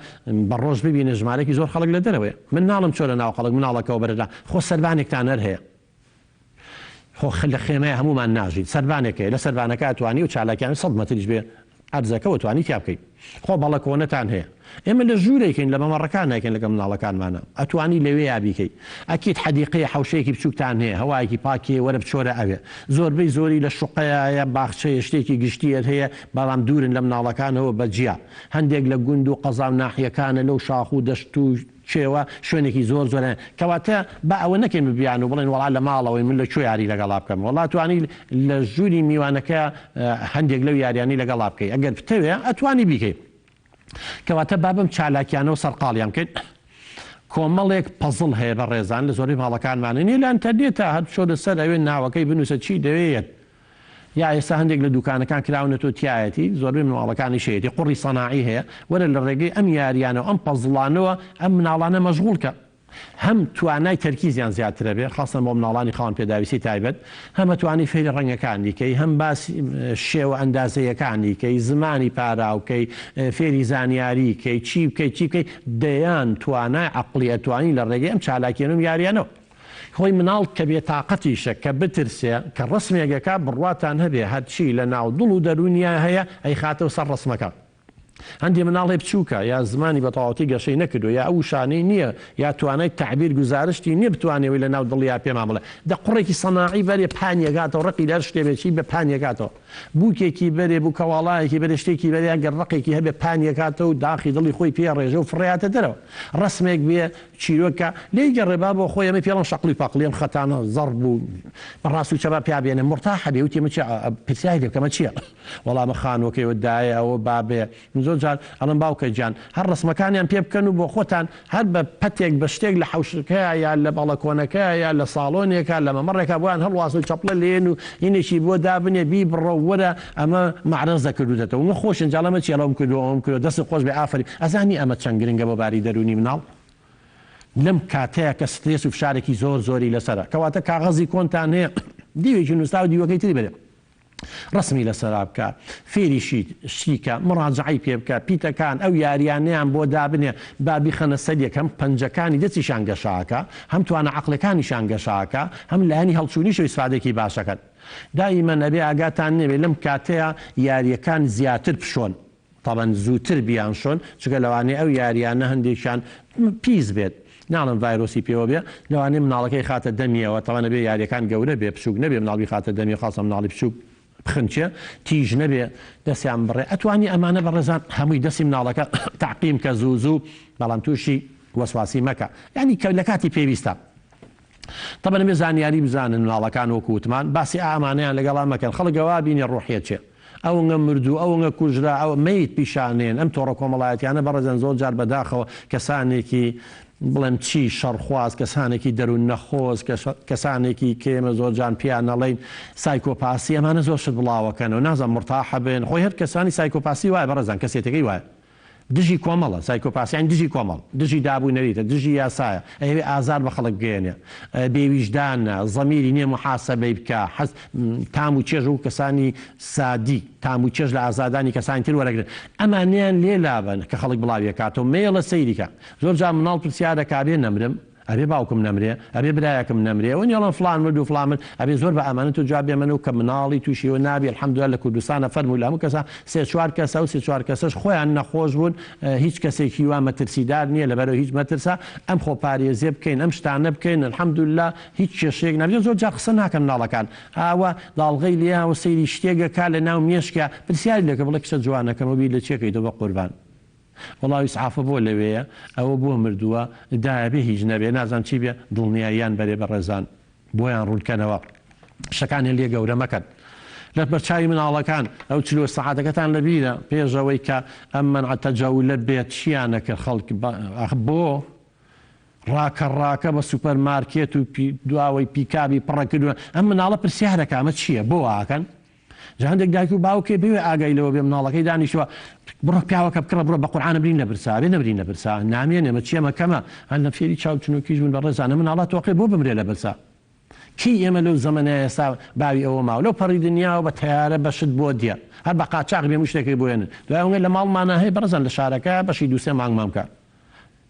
بە ڕۆژ ببینە ژمارەێکی زۆر خەڵک لە دەرەوەیە من ناڵم چۆرە ناو خەڵک مناڵەکەەوە بەرەدا خۆ سەربانێکتان هەر هەیە خۆ لە خێمەیە هەمومان ناژین سەربانێک هەیە لە سەربانەکە توانی و چالاکیان 100 مەتریش بێ عەرزەکەوە توانی تیا بکەی خۆ بەڵەکۆنەتان هەیە ئێمە لە ژوورێکین لە مەمەڕەکان نایکەین لەگەڵ مناڵەکانمانە ئەتوانی لەوێیا بیکەی ئەکید حەدیقەیە حەوشەیەکی بچوکتان هەیە هەوایەکی پاکی هەیە وەرە بچۆرە ئەوێ زۆربەی زۆری لە شوقەیایە باخچەیە شتێکی گشتیەت هەیە بەڵام دوورن لە مناڵەکانەوە بە جیا هەندێک لە گوند و قەزا و ناحیەکانە لەو شاخ و دەشت و کێوە شوێنێکی زۆر زۆر هەیە کەواتە با ئەوە نەکەین بە بیانوو بڵێین وەڵا لە ماڵەوەین من لە کوێ یاری لەگەڵا بکەم وەڵا توانی لە ژووری میوانەکە هەندێک لەو یاریانەی لەگەڵا بکەی ئەگەر بتەوێ ئەتوانی بیکەی کەواتە با بەم چالاکیانەوە سەرقاڵیان بکەین کۆمەڵێک پەزڵ هەیە بە ڕێزان لە زۆربەی ماڵەکانمانە نیە لە ئەنتەرنێتە هەر بچۆ لەسەر ئەوێ ناوەکەی بنووسە چی دەوێت یا ئێستا هەندێک لە دوکانەکان کراونەتەوە تیایەتی، زۆربەی مناڵەکانیش هەیەتی، قوڕی سەناعی هەیە، وەرە لە ڕێگەی ئەم یاریانە و ئەم پەزڵانەوە ئەم مناڵانە مەشغوڵ کە. هەم توانای تەرکیزیان زیاترە بێ، خاسەن بۆ مناڵانی خاوەن پێداویستی تایبەت، هەم ئەتوانی فێری ڕەنگەکانی کەی، هەم باسی شێوە ئەندازەیەکانی کەی، زمانی پاراو کەی، فێری زانیاری کەی، چی بکەی چی بکەی، دەیان توانای عەقڵی ئەتوانی لە ڕێگەی ئەم چالاکیانە و یاریانەوە. خۆی مناڵ کە بێ تاقەتیشە کە بترسێ کە ڕەسمێک ئەکا بڕواتان هەبێ هەرچی لە ناو دڵ و دەروونیا هەیە ئەیخاتەوە سەر ڕەسمەکە. هەندێ مناڵ هەیە بچووکە یا زمانی بە تەواوەتی گەشەی نەکردووە یا ئەو وشانەی نییە یا توانای تەعبیر گوزارشتی نییە بتوانێ ئەوەی لە ناو دڵیا پێمان بڵێ دە قوڕێکی سەناعی بەرێ پانی ئەکاتەوە ڕقی لە هەر شتێ بێ چی بە پانی ئەکاتەوە بووکێکی بەرێ بووکەواڵایەکی بەرێ شتێکی بەرێ ئەگەر ڕقێکی هەبێ پانی ئەکاتەوە و داخی دڵی خۆی پێ ئەڕێژێ و فڕێیاتە دەرەوە ڕەسمێک بێ چیرۆکە لێی گەڕێ با بۆ خۆی ئەمەی پێڵم شەقڵی پەقڵی ئەم خەتانە زەڕب و بە ڕاست و چەپا پیا بێنێ مورتاحە بێ وتی ئەمە چیە پرسیاری لێ بکە ئەمە چیە وەڵا ئەمە خانووەکەی و دایە ئەوە بابێ من زۆر جار ئەڵێم باوکە گیان هەر ڕەسمەکانیان پێ بکەن و بۆ خۆتان هەر بە پەتێک بە شتێک لە حەوشەکەیا یا لە بەڵەکۆنەکەیا یا لە ساڵۆنێکا لە مەمەڕێکا بۆیان هەڵواسن و چەپڵە لێن و هینێکی بۆ دابنێ بیبڕە و وەرە ئەمە مەعرەزە کردووتەتەوە من خۆشم جا ئەڵێم چی ئەڵێم کردووە ئەوەم کردووە دەستت خۆش بێ ئافەرین ئەزانی ئەمە چەند گرنگە بۆ باری دەروونی مناڵ لەم کاتەیە کە سترێس و فشارێکی زۆر زۆری لەسەرە کەواتە کاغەزی کۆنتان هەیە دیوێکی نووسراوە دیوەکەی تری بەرێ ڕەسمی لەسەرا بکە فێری شیت شتی کە مڕاجەعەی پێ بکە پیتەکان ئەو یاریانەیان بۆ دابنێ با بیخەنە سەر یەک هەم پەنجەکانی دەستیشان گەشە ئەکا هەم توانا عەقڵەکانیشان گەشە ئەکا هەم لایەنی هەڵچوونیشەوە ئیسفادەیەکی باش ئەکەن دائیمەن ئەبێ ئاگاتان نەبێ لەم کاتەیا یاریەکان زیاتر بشۆن تەبەن زووتر بیانشۆن چونکە لەوانەیە ئەو یاریانە هەندێکیان پیس بێت ناڵێم ڤایرۆسی پێوە بێ لەوانەیە مناڵەکە ئەیخاتە دەمیەوە تەبەن ئەبێ یاریەکان گەورە بێ بچوک نەبێ مناڵ بیخاتە دەمی خاسە مناڵی بچوک بخنکێ تیژ نەبێ دەستیان بڕێ ئەتوانی ئەمانە بەڕێزان هەمووی دەستی مناڵەکە تەعقیم کە زوو زوو بەڵام تووشی وەسواسی مەکە یانی کە لە کاتی پێویستە تەبەن ئەبێ زانیاری بزانن مناڵەکان وەکو وتمان باسی ئامانەیان لەگەڵا مەکەن خەڵک ئەوا بینێ ڕۆحیەت چێ ئەونگە مردوو ئەونگە کوژرا ئەوە مەیت پیشانێن ئەم تۆڕە کۆمەڵایەتیانە بەڕێزان زۆر جار بەداخەوە کەسانێکی. بڵێم چی شەڕخواز، کەسانێکی دەروون نەخۆس، کەسانێکی کە ئێمە زۆر جان پێیان ئەڵێین سایکۆپاسی، ئەمانە زۆر شت بڵاوەکەنەوە، نازانم مورتاحە بن، خۆی هەر کەسانی سایکۆپاسی وایە بەڕێزان کەسێتەکەی وایە دژی کۆمەڵە، سایکۆپاسی یانی دژی کۆمەڵ، دژی داب و نەریتە، دژی یاسایە، ئەیەوێ ئازار بە خەڵک بگەیەنێ، بێویژدانە، زەمیری نیە موحاسەبەی بکا، حەز تام و چێژ وەکو کەسانی سادی تام و چێژ لە ئازاردانی کەسانی تر وەرەگرن، ئەمانەیان لێ لابەن کە خەڵک بڵاویەکاتەوە، مەیەڵە سەیری کە. زۆر جار مناڵ پرسیار دەکا ئەبێ نەمرم؟ ئەبێ باوکم نەمرێ؟ ئەبێ برایەکم نەمرێ؟ ئەوە نیە ئەڵێن فڵان مرد و فڵان مرد، ئەبێ زۆر بە ئامانەت و جواب بێمەنەوە کە مناڵی تووشی ئەوە نابی الحمدللە لە کوردستانە فەرموو لە هەموو کەسا سێ چوار کەسە ئەو سێ چوار کەسەش خۆیان نەخۆش بوون هیچ کەسێکی وا مەترسیدار نیە لەبەرئەوە هیچ مەترسە ئەم خۆپارێزیە بکەین ئەم شتانە بکەین الحمدللە هیچ کێشەیەک نابێ زۆر جار قسە ناکەن مناڵەکان ئاوا داڵغەی لێیاوە سەیری شتێک ئەکا لە ناو مێشکیا پرسیاری لێکە بڵێ کچە جوانەکەم بیر لە چێ کەیتەوە بەقوربان وەڵا ئیسعافە بۆ لەوێیە ئەوە بۆ مردووە دایە بێ هیچ نەبێ نازانم چی بێ دڵنیاییان بەرێ بەڕێزان بۆیان ڕوون کەنەوە شتەکانیان لێ گەورە مەکەن لە بەرچاوی مناڵەکان ئەو چلۆ سەعاتەکەتان لەبیرە پێش ئەوەی کە ئەم مەنع تەجەولە بێت چیانە کرد خەڵک ئاخ بۆ ڕاکە ڕاکە بە سوپەر مارکێت و دواوەی پیکابی پڕە کردووە ئەم مناڵە پرسیارەکە ئەمە چییە بۆ واکەن جا هەندێک دایک و باوک هەیە بێ ئاگای لەوە بێ مناڵەکەی دانیشتووە بڕۆ پیاوەکە بکڕە بڕۆ بە قورعان نەمرین لە برسا بێ نەمرین لە برسا نامێنێ مە چیەمە کەمە هەر لە فێری چاو چنوکیش بوون بە ڕێزانە مناڵە تۆقێ بۆ بمرێ لە برسا کەی ئێمە لەو زەمەنە ئێستا باوی ئەوە ماوە لەو پەڕی دنیاوە بە تەیارە بەشت بۆ دێ هەر بە قاچاخ بێ مشتێکی بۆ ێنن دوای ئەوەی لە ماڵمانە هەیە بەڕێزان لە شارەکە بەشی دووسێ مانگمان بکە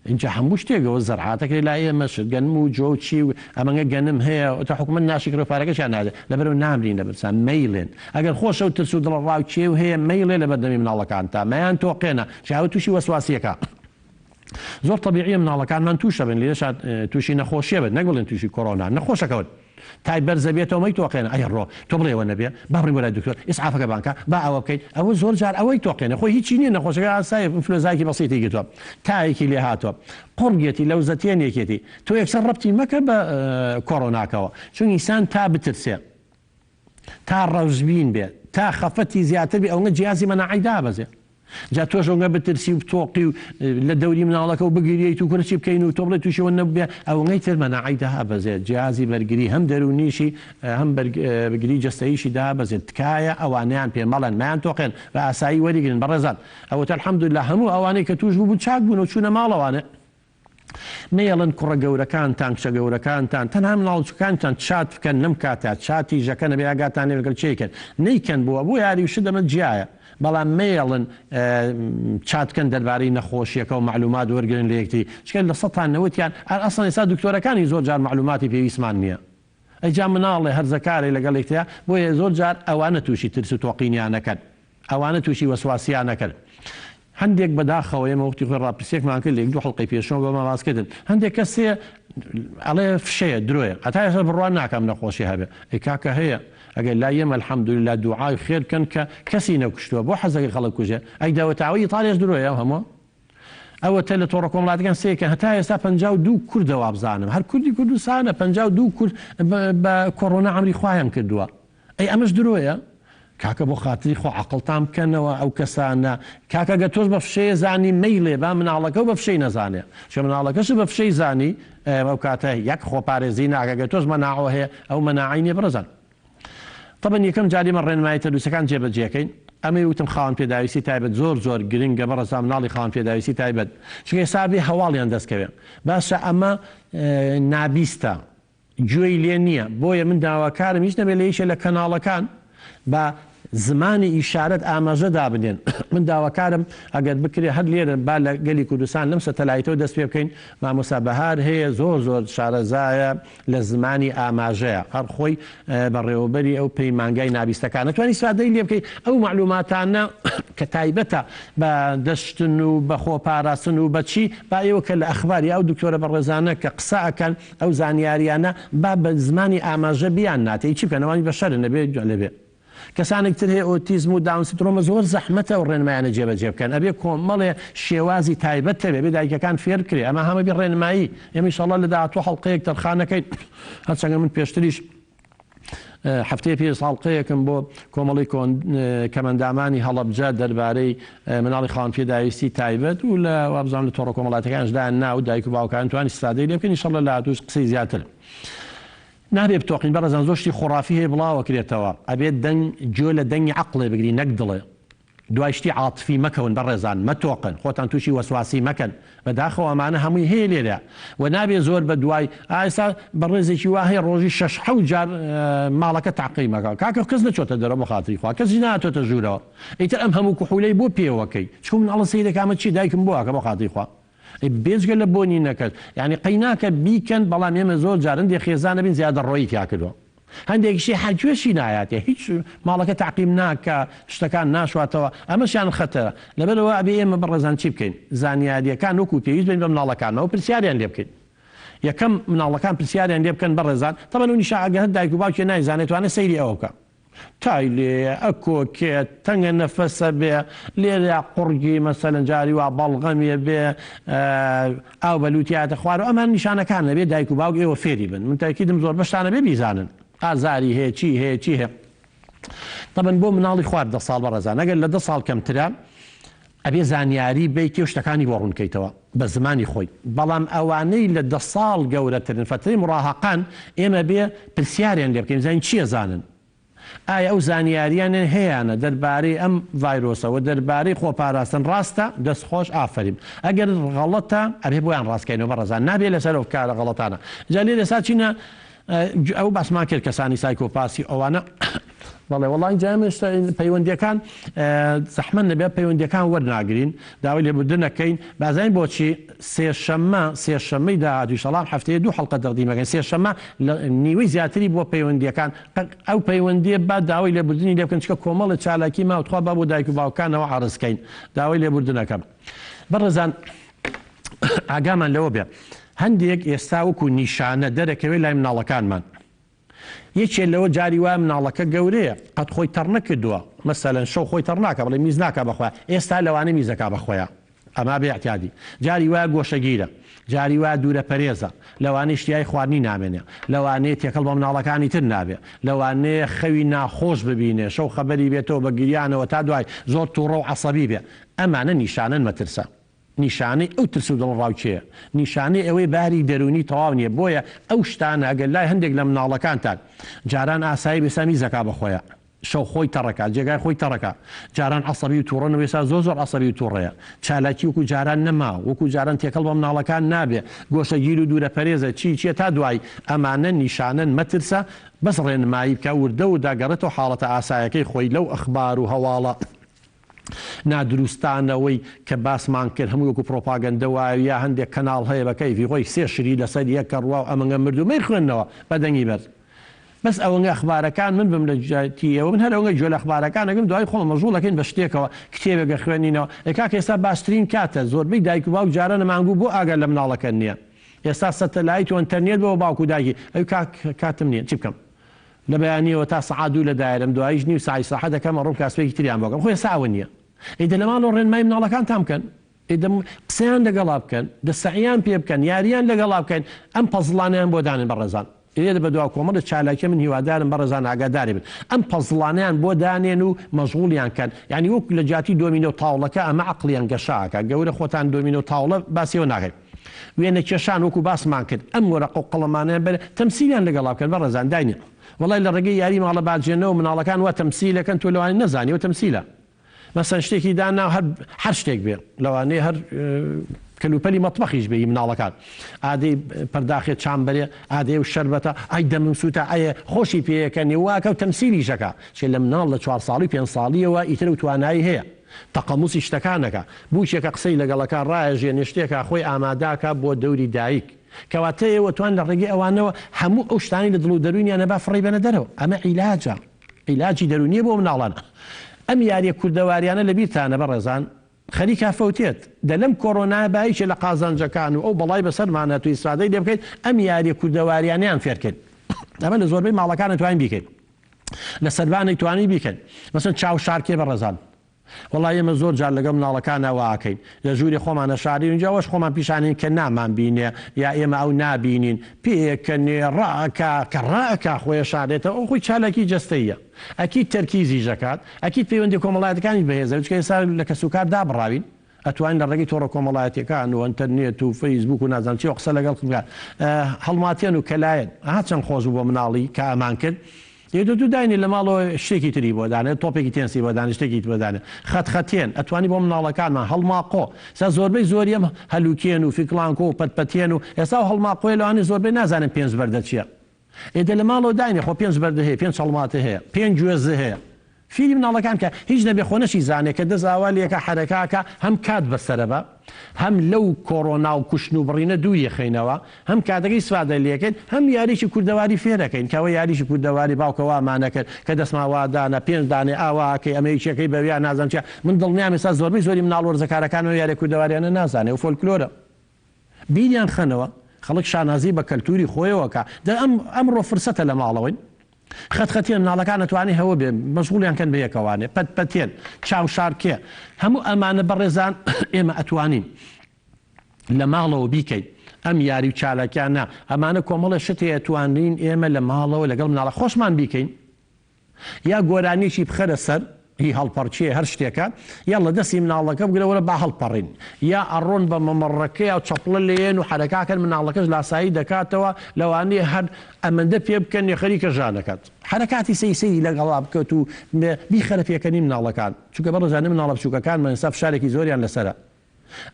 ئینجا هەموو شتێک ئەوە زەرعاتەکەی لای ئێمە شت گەنم و جۆ و چی و ئەمەنگە گەنم هەیە ئەتە حکومەت ناشیکڕێ و پارەکەشیان نادێ لەبەرئەوە نامرین لە برسان مەیڵێن ئەگەر خۆشە و ترس و دڵەڕاوکێ و هەیە مەیڵێ لەبەر دەمی مناڵەکانتا مەیان تۆقێنە چونکە ئەوە توشی وەسواسیەکا زۆر تەبیعیە مناڵەکانمان توشە بن لێرەشا توشی نەخۆشیە بن نەک بڵێن توشی کۆرۆنا نەخۆشەکەون تای بەرزە بێتەوە مەیتۆقێنە ئەی ڕۆ تۆ بڵێ ئەوە نەبێ با بڕۆین بۆ لای دکتۆر ئیسعافەکە بانگ کە با ئەوە بکەین ئەوە زۆر جار ئەوەی تۆقێنە خۆی هیچی نییە نەخۆشەکە ئاسایە ئینفلۆزایەکی بەسیتی گرتووە تایەکی لێ هاتووە قوڕگێتی لەوزەتێنێکێتی تۆ یەکسەر ڕەبتی مەکە بە کۆرۆناکەوە چون ئینسان تا بترسێ تا ڕەشبین بێ تا خەفەتی زیاتر بێ ئەوەنە جیازی مەناعەی دابەزێ جا تۆش ئەونگە بترسی و بتۆقی و لە دەوری مناڵەکە و بگریەیت و کورە چی بکەین و تۆ بڵێ تووشی ئەوە نەبووبێ ئەونگەی تر مەناعەی دابەزێت جیازی بەرگری هەم دەروونیشی هەم بەرگری جەستەییشی دابەزێت تکایە ئەوانەیان پێ مەڵێن مەیان تۆقێن بە ئاسایی وەریگرن بەڕێزان ئەوەتە الحمدللە هەموو ئەوانەی کە تووش بووبوون چاک بوون و چوونە ماڵەوانێ مەیەڵن کوڕە گەورەکانتان کچە گەورەکانتان تەنها مناڵ بچوکانتان چات بکەن لەم کاتە چاتی ژەکە نەبێ ئاگاتان لێ لەگەڵ کێ کەن نەیکەن بۆ بۆ یاری و شت ئەمە جیایە بەڵام مەیەڵن چات بکەن دەربارەی نەخۆشیەکە و مەعلومات وەرگرن لە یەکتری چونکە لە سەتا نەوەتیان ئەسڵەن ئێستا دکتۆرەکانی زۆر جار مەعلوماتی پێویستمان نیە ئەی جا مناڵێ هەرزەکارێ لەگەڵ یەکتریا بۆیە زۆر جار ئەوانە توشی ترس و تۆقینیان ئەکەن ئەوانە توشی وەسواسیان ئەکەن هەندێک بەداخەوە ئێمە وەختی خۆی ڕاپرسیەکمان کرد لە یەک دوو حەڵقەی پێشەوە بەمان باس کردن هەندێک کەس هەیە ئەڵێ فشەیە درۆیە هەتا ئێستا بڕوا ناکەم نەخۆشی هەبێ ئەی کاکە هەیە ئەگەر لای ئێمە الحمدللە دوعای خێر بکەن کە کەسی نەکوشتووە بۆ حەزەکەی خەڵک کوژێ ئەی داوەتاوەی ئیتالیاش درۆیە هەموو ئەوەتە لە تۆڕە کۆمەڵاتەکان سەیرکەن هەتا ئێستا 52 کوردە وابزانم هەر کوردی کوردستانە 52 کورد بە کۆڕۆنا عەمری خوایان کردووە ئەی ئەمەش درۆیە؟ کاکە بۆ خاتری خوا عەقڵتان بکەنەوە ئەو کەسانە کاکە گەر تۆش بە فشەیە زانی مەیڵێ با مناڵەکەو بە فشەی نەزانێ چونکە مناڵەکەشت بە فشەی زانی ئەو کاتە یەک خۆپارێزی ناکا گەر تۆش مەناعۆ هەیە ئەو مەناعەی نیە بەڕێزان تەبەن یەکەم جار ئێمە ڕێنمایی تەندروستەکان جێبەجێکەین ئەمەی وتم خاوەن پێداویستی تایبەت زۆر زۆر گرنگە بەڕێزان مناڵی خاوەن پێداویستی تایبەت چونکە ئێستا بێ هەواڵیان دەستکەوێ باشە ئەمە نابیستە گوێی لێ نییە بۆیە من داواکارم هیچ نەبێت لە یەکێ لە کەناڵەکان بە زمانی ئیشارەت ئاماژە دابنێن من داواکارم ئەگەر بکرێ هەر لێرە با لە گەلی کوردستان لەم سەتەلایتەوە دەست پێ بکەین مامۆستا بەهار هەیە زۆر زۆر شارەزایە لە زمانی ئاماژەیە هەر خۆی بەڕێوەبەری ئەو پەیمانگای نابیستەکانە توانی ئیسفادەی لێ بکەی ئەو مەعلوماتانە کە تایبەتە بە دەشتن و بە خۆپاراستن و بە چی با ئێوە کە لە ئەخبار یا ئەو دکتۆرە بەڕێزانە کە قسە ئەکەن ئەو زانیاریانە با بە زمانی ئاماژە بیان ناتێ چی بکەن ئەوانی بەشەرن ئەبێ لەبێ کەسانێک تر هەیە ئۆتیزم و داون سندرۆمە زۆر زەحمەتە ئەو ڕێنمایانە جێبەجێ بکەن ئەبێ کۆمەڵێ شێوازی تایبەت هەبێ ئەبێ دایکەکان فێر بکرێ ئەمە هەمە بێ ڕێنمایی ئێمە ئیشەڵڵا لە داهاتوو حەڵقەیەک تەرخان ئەکەین هەرچەندە من پێشتریش. هەفتەی پێش ئەڵقەیەکم بۆ کۆمەڵی کەمەندامانی هەڵەبجە دەربارەی مناڵی خاوەن پێداویستی تایبەت و لە وابزانم لە تۆڕە کۆمەڵاتەکانش دایان نا و دایک و باوکان توان ئیستفادەی لێ بکەن ئیشەڵڵا لە هاتووش قسەی زیاتر نابێ بتۆقین بەڕێزان زۆر شتی خۆڕافی هەیە بڵاوەکرێتەوە ئەبێت دەنگ گوێ لە دەنگی عەقڵێ بگری نەک دڵێ دوای شتی عاتفی مەکەون بەڕێزان مەتۆقن خۆتان توشی وەسواسی مەکەن بەداخەوە ئەمانە هەمووی هەیە لێرە وە نابێ زۆر بەدوای ئا ئێستا بەڕێزێکی وا هەیە ڕۆژی شەش حەوت جار ماڵەکە تەعقیم ئەکا کاکە کەس نەچۆتە دەرەوە بۆ خاتری خوا کەسیش نەهاتۆتە ژوورەوە ئیتر ئەم هەموو کحولەی بۆ پێوەکەی چونکە مناڵە سەیرەکە ئەمە چیە دایکم بۆ ئەکا بۆ خاتری خوا ئەی بێجگە لە بۆنی نەکەت یانی قەیناکە بیکەن بەڵام ئێمە زۆر جار هەندێ خێزان ئەبین زیادەڕۆیی تیا کردوە هەندێکیشی هەر گوێشی نایاتێ هیچ ماڵەکە تەعقیم ناکا شتەکان ناشواتەوە ئەمەشیان خەتەرە لەبەرئەوە ئەبێ ئێمە بەڕێزان چی بکەین زانیاریەکان وەکو پێویست بەین بە مناڵەکانمەوە پرسیاریان لێ بکەین یەکەم مناڵەکان پرسیاریان لێ بکەن بەڕێزان تەبەن و نیشا ئەگەر هەر دایک و باوکێ نایزانێت توانێ سەیری ئەوە بکا تای لێیە ئەکۆکێت تەنگە نەفەسە بێ لێرە قوڕگی مەسەلەن جاری وا بەڵغەمێ بێ ئاو بە لوتی هاتە خوارەوە ئەمان نیشانەکان ئەبێ دایک و باوک ئێوە فێری بن من تاکیدم زۆر بەشتان ئەبێ بیزانن ئازاری هەیە چی هەیە چی هەیە تەبەن بۆ مناڵی خوار دە ساڵ بەڕێزان ئەگەر لە دە ساڵ کەمترە ئەبێ زانیاری بەیتێ و شتەکانی بۆ ڕوون کەیتەوە بە زمانی خۆی بەڵام ئەوانەی لە دە ساڵ گەورەترن فەترەی مڕاهەقەن ئێمە بێ پرسیاریان لێ بکەین بزانین چی ئەزانن ئایا ئەو زانیاریانەی هەیانە دەربارەی ئەم ڤایرۆسە و دەربارەی خۆپاراستن ڕاستە؟ دەست خۆش ئافەریم ئەگەر غەڵەتە ئەبێ بۆیان ڕاست کەینەوە بەڕێزان نابێ لەسەر ئەو کارە غەڵەتانە جا لێرە ئێستا چینە ئەو باسمان کرد کەسانی سایکۆپاسی ئەوانە بەڵێ وەڵی جا ئێمە ئێستا پەیوەندیەکان زەحمەت نەبێ پەیوەندیەکان وەرناگرین داوای لێبوردن ئەکەین بازانین بۆچی سێشەممە سێشەممەی داهاتوو ئیشەڵا هەفتەیە دوو حەڵقە تەقدیم ئەکەین سێشەممە لە نیوەی زیاتری بۆ پەیوەندیەکان ئەو پەیوەندیە با داوای لێبوردنی لێ بکەن چکە کۆمەڵە چالاکی ماوە تخوا با بۆ دایک و باوکانەوە عەرز کەین داوای لێبوردن ئەکەم بەڕێزان ئاگامان لەوە بێ هەندێک ئێستا وەکو نیشانە دەرەکەوێت لای مناڵەکانمان یەکێ لەوە جاری وایە مناڵەکە گەورەیە قەت خۆی تەڕ نەکردووە مەسەلەن شەو خۆی تەڕ ناکا بڵێ میز ناکا بەخۆیا ئێستا لەوانەیە میزەکا بەخۆیا ئەما بێ ئیعتیادی جاری وایە گۆشەگیرە جاری وایە دوورە پەرێزە لەوانەیە ئیشتیای خواردنی نامێنێ لەوانەیە تێکەڵ بە مناڵەکانی تر نابێ لەوانەیە خەوی ناخۆش ببینێ شەو خەبەری بێتەوە بە گریانەوە تا دوای زۆر توڕە و عەسەبی بێ ئەمانە نیشانەن مەترسە نیشانەی ئەو ترس و دڵەڕاوکێیە، نیشانەی ئەوەی باری دەروونی تەواو نییە، بۆیە ئەو شتانە ئەگەر لای هەندێک لە مناڵەکانتان جاران ئاسایی بێ ئێستا میزەکا بە خۆیا، شەو خۆی تەڕەکا، جێگای خۆی تەڕەکا، جاران عەسەبی و توڕە نەبوو ئێستا زۆر زۆر عەسەبی و توڕەیە، چالاکی وەکو جاران نەماوە، وەکو جاران تێکەڵ بە مناڵەکان نابێ، گۆشەگیر و دوورەپەرێزە، چی چیە تا دوایی، ئەمانە نیشانەن مەترسە، بەس ڕێنمایی بکە، وردە وردە گەڕێتەوە حاڵەتە ئاسایەکەی خۆی لەو ئەخبار و هەواڵە. نادروستانەوەی کە باسمان کرد هەمووی وەکو پرۆپاگەندە وایە یا هەندێک کەناڵ هەیە بە کەیفی خۆی سێ شری لەسەر یەک کەڕوا و ئەمنگە مرد و مەیخوێننەوە بە دەنگی بەرز بەس ئەوەنگە ئەخبارەکان من بم لە جیاتی ئێوە من هەر ئەوەنگە گوێ لە ئەخبارەکان ئەگرم دوای خۆمان مەشغوڵ ئەکەین بە شتێکەوە کتێبێک ئەخوێنینەوە ئێ کاکە ئێستا باشترین کاتە زۆربەی دایک و باوک جاران ئەمانگوو بۆ ئاگا لە مناڵەکەت نییە ئێستا سەتەلایت و ئەنتەرنێت بۆ باوک و دایکی ئەی کاک کاتم نییە چی بکەم لە بەیانیەوە تا سەعات دوو لە دایەرم دواییش نیو سەعات ئیسراحەت دەکەم ئەڕۆم کاسپێکی تریان بۆ ئەکەم خۆ ئێستا ئەوە نیە ئەی دە لە ماڵەوە ڕێنمایی مناڵەکانتان بکەن ئەی دە قسەیان لەگەڵا بکەن دە سەعیان پێ بکەن یاریان لەگەڵا بکەن ئەم پەزڵانەیان بۆ دانێن بەڕێزان لێرە بەدوا کۆمەڵێ چالاکیە من هیوادارم بەڕێزان ئاگاداری بن ئەم پەزڵانەیان بۆ دانێن و مەشغوڵیان کەن یانی وەک لە جیاتی دۆمینۆ تاوڵەکە ئەمە عەقڵیان گەشە ئەکا گەورە خۆتان دۆمینۆ تاوڵە باسی ئەوە ناکەین وێنە کێشان وەکو باسمان کرد ئەم وەرەقە و قەڵەمانەیان بەرێ تەمسیلیان لەگەڵا بکەن بەڕێزان داینێ وەڵای لە ڕێگەی یاری ماڵە باجێنەوە مناڵەکان وا تەمسیلەکەن تۆ لەوانەیە نەزانی ئەوە تەمسیلە مەسەن شتێکی دانا هەر هەر شتێک بێ لەوانەیە هەر کەلوپەلی مەتبەخیش بێ ی مناڵەکان ئادەی پەرداخێ چام بەرێ ئادەی و شەربەتە ئای دەمم سووتا ئەیە خۆشی پێیەکەنی واکە و تەمسیلیشەکە چێ لە مناڵ لە چوار ساڵی و پێنج ساڵیەوە ئیتر و توانایی هەیە تەقەموسی شتەکان ئەکا. بووکێکە قسەی لەگەڵ ئەکا، ڕایەژێنێ، شتێکا خۆی ئامادە ئەکا بۆ دەوری دایک. کەواتە ئێوە توان لە ڕێگەی ئەوانەوە هەموو ئەو شتانەی لە دڵ و دەروونیانە با فڕێی بەنە دەرەوە. ئەمە عیلاجە. عیلاجی دەروونییە بۆ مناڵان. ئەم یارییە کوردەواریانە لە بیرتانە بەڕێزان؟ خەریکە فەوتێت. دە لەم کۆرۆنایە با یەکێ لە قازانجەکان و ئەو بەڵای بەسەرمان هاتوو ئیسفادەی لێ بکەین، ئەم یارییە کوردەواریانەیان فێر کەین. ئەمە لە زۆربەی ماڵەکان ئەتوانین بیکەین. لە سەربانێک توانی بیکەن. مەسەن چاو شارکێ بەڕێزان. وەڵا ئێمە زۆر جار لەگەڵ مناڵەکانا وا ئەکەین لە ژوورێ خۆمان ئەشارین ئینجا ئەوەش خۆمان پیشانین کە نامان بینێ یا ئێمە ئەو نابینین پێکەنێ ڕائەکا کە ڕائەکا خۆی ئەشارێتەوە ئەو خۆی چالاکی جەستەییە ئەکید تەرکیزیش ئەکات ئەکید پەیوەندیە کۆمەڵایەتەکانیش بەهێزە چونکە ئێستا لە کەسوکار دابڕاوین ئەتوانین لە ڕێگەی تۆڕە کۆمەڵایەتیەکان و ئەنتەرنێت و فەیسبوک و نازانم چیەوە قسە لەگەڵ بکات هەڵماتێن و کەلایەن ئەها چەند خۆش بوو بۆ مناڵی کە ئەمان کرد ئێ دە دوو داینێ لە ماڵەوە شتێکی تری بۆ دانێ تۆپێکی تێنسی بۆ دانێ شتێکی بۆ دانێ خەت خەتێن ئەتوانی بۆ مناڵەکانمان هەڵماقۆ سا زۆربەی زۆری ئەم هەلوکێن و فیکڵانکۆ و پەتپەتێن و ئێستا و هەڵماقۆیە لەوانەیە زۆربەی نازانن پێنج بەردە چیە ئێ دە لە ماڵەوە داینێ خۆ پێنج بەردە هەیە پێنج هەڵماتە هەیە پێنج گوێزە هەیە فیری مناڵەکان کە هیچ نەبێ خۆ نەشی زانێ کە دەست ئاوا لێکا حەرەکاکا هەم کات بەسەرە بە هەم لەو کۆڕۆنا و کوشتن و بڕینە دووری خەینەوە هەم کاتەکەی ئیسفادە لێکەین هەم یاریی کوردەواری فێرەکەین کە ئەوە یاریی کوردەواری باوکە وامانەکرد کە دەستمان وا دانا پێنج دانەی ئاوا ئەکەی ئەمە یەکێکەی بەویا نازانم چیە من دڵنیام ئێستا زۆربەی زۆری مناڵ وەرزەکارەکان ئەو یاریە کوردەواریانە نازانێ و فۆلکلۆرە بیریان خەنەوە خەڵک شانازی بە کەلتوری خۆیەوە کا دە ئەم ئەمڕۆ فرسەتە لە ماڵەوەین خەت خەتێن مناڵەکان ئەتوانێ هەوە بێ مەشغوڵیان کەن بە یەکەوانێ پەت پەتێن چاو شارکێ هەموو ئەمانە بەڕێزان ئێمە ئەتوانین لە ماڵەوە بیکەین ئەم یاری و چالاکیانە ئەمانە کۆمەڵێ شت هەیە توانین ئێمە لە ماڵەوە لەگەڵ مناڵە خۆشمان بیکەین یا گۆرانیەکی بخەرە سەر هی هەڵپەڕکێ هەر شتێکە یاڵڵە دەستی مناڵەکە بگرە وەرە با هەڵپەڕین یا ئەڕۆن بە مەمەڕەکەیا و چەپڵە لێیەن و حەرەکاکەن مناڵەکەش لاسایی دەکاتەوە لەوانەیە هەر ئەمەندە پێ بکەنێ خەریکە ژانەکات حەرەکاتی سەی سەیری لەگەڵا بکەت و بیخەرە پێکەنی مناڵەکان چونکە بەڕێزانە مناڵە بچوکەکانمان ئێستا فشارێکی زۆریان لەسەرە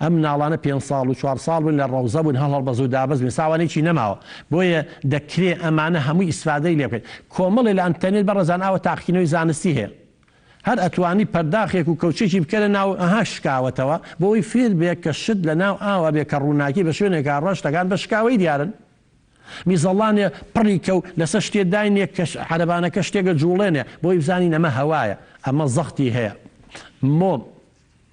ئەم مناڵانە پێنج ساڵ و چوار ساڵ بوون لە ڕەوزە بوون هەڵ هەڵبەز و دابەز بوون ساوان هیچی نەماوە بۆیە دەکرێ ئەمانە هەمووی ئیسفادەی لێ بکەین کۆمەڵێ لە ئەنتەرنێت بەڕێزان ئاوە تاقیکردنەوەی زانستی هەیە هەر ئەتوانی پەرداخێک و کەوچێکی بکەرە ناو ئەها شکاوەتەوە بۆ ئەوەی فێر بێ کە شت لە ناو ئاوا بێ کە ڕووناکی بە شوێنێکا ڕا شتەکان بە شکاوەی دیارن میزەڵانێ پڕی کە و لەسەر شتێ داینێ کە عەرەبانەکە شتێک ئەجوڵێنێ بۆی بزانین ئەمە هەوایە ئەمە زەختی هەیە مۆم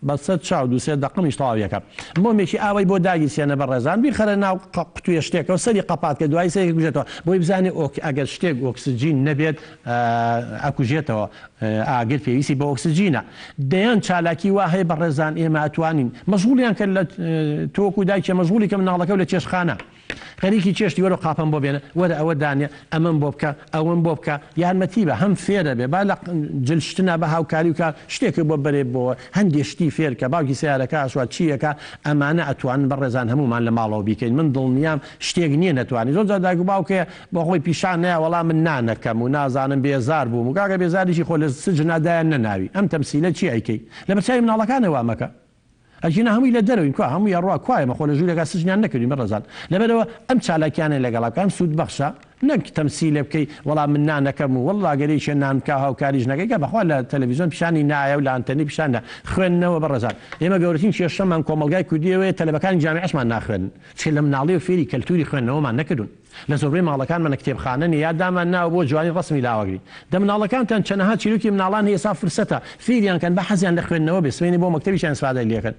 بەسەر چاو دوو سێ دەقەمیش تەواوی ئەکا مۆمێکی ئاوای بۆ داگیرسێنە بەڕێزان بیخەرە ناو قوتویە شتێکەوە سەری قەپات کە دوایی سەری کوژێتەوە بۆی بزانێ ئۆک ئەگەر شتێک ئۆکسجین نەبێت ئەکوژێتەوە ئاگر پێویستی بە ئۆکسجینە دەیان چالاکی وا هەیە بەڕێزان ئێمە ئەتوانین مەشغوڵیان کە لە تۆکو دایکە مەشغوڵی کە مناڵەکە و لە چێشخانە خەریکی چێشتی وەرە قاپەم بۆ بێنە وەرە ئەوە دانێ ئەمەم بۆ بکە ئەوەم بۆ بکە یارمەتی بە هەم فێرە بێ با لە جل شتنا بە هاوکاری بکە شتێکت بۆ بەرێ بۆوە هەندێ شتی فێر کە باوکی سەیارەکە ئەشوا چی ئەکا ئەمانە ئەتوانن بەڕێزان هەموومان لە ماڵەوە بیکەین من دڵنیام شتێک نیە نەتوانی زۆر جار دایک و باوک هەیە بۆ خۆی پیشان نەیا وەڵا من نانەکەم و نازانم بێزار بووم و کاکە بێزاریشی خۆ لە سجنا دایان نەناوی ئەم تەمسیلە چی ئەیکەی لەبەرچاوی مناڵەکانە وا مەکە. ئەگینا هەمووی لە دەرەوەین کوا هەمووی ئەڕوا کوا ئێمە خۆ لە ژوورێکا سجنیان نەکردوین بەڕێزان لەبەرئەوە ئەم چالاکیانەی لەگەڵا بکە ئەم سوودبەخشە نەک تەمسیلێ بکەی وەڵا من نانەکەم و وەڵا گەر یەکێ نان بکا هاوکاریش نەکەی کە بەخوا لە تەلەفیزیۆن پیشانی نایە و لە ئەنتەنی پیشان نا خوێندنەوە بەڕێزان ئێمە گەورەترین کێشەمان کۆمەڵگای کوردی ئەوەیە تەلەبەکانی جامیعەشمان ناخوێنن چونکە لە مناڵیەوە فێری کەلتوری خوێندنەوەمان نەکردوون. لە زۆربەی ماڵەکانمان کتێبخانە نیە یا دامان ناوە بۆ جوانی ڕەسمی لاوەگرین دە مناڵەکانتان چەنەها چیرۆکی مناڵان هەیە ئێستا فرسەتە فیریان کەن با حەزیان لە خوێندنەوە بێ سبەینێ بۆ مەکتەبیشیان ئیسفادەی لێکەن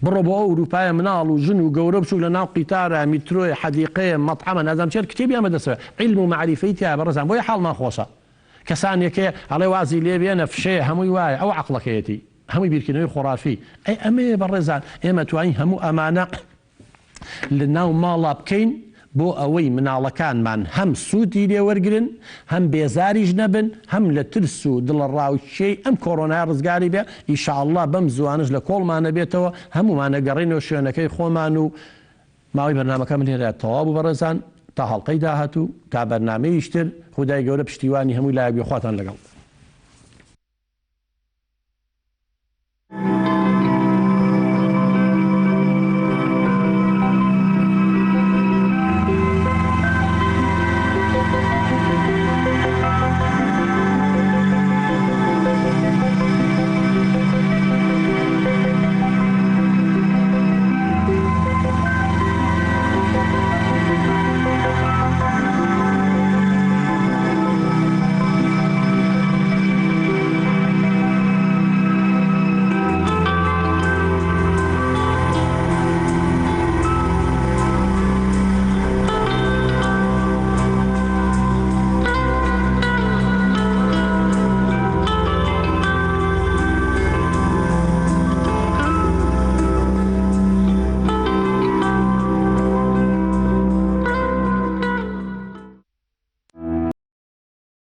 بڕۆ بۆ ئەو ئوروپایە مناڵ و ژن و گەورە و بچوک لە ناو قیتارە میترۆیە حەدیقەیە مەتعەمە نازانم چیە کتێبیان بەدەستەوە عیلم و مەعریفەی تیایە بەڕێزان بۆیە حاڵمان خۆشە کەسانێک هەیە ئەڵێ وازی لێ بێنە فشەیە هەمووی وایە ئەوە عەقڵەکەیەتی هەمووی بیرکردنەوەی خۆڕافی ئەی ئەمەیە بەڕێزان ئێمە توانین هەموو ئەمانە لە ناو ماڵا بکەین بۆ ئەوەی مناڵەکانمان هەم سوودی لێ وەرگرن هەم بێزاریش نەبن هەم لە ترس و دڵەڕاوکێی ئەم کۆرۆنایە ڕزگاری بێ ئیشاڵڵا بەم زووانەش لە کۆڵمان ئەبێتەوە هەموومان ئەگەڕێینەوە شوێنەکەی خۆمان و ماوەی بەرنامەکەم لێرە تەواو بوو بەڕێزان تا هەڵقەی داهاتوو تا بەرنامەیەکی تر خودای گەورە پشتیوانی هەموو لایەک بێ خواتان لەگەڵ.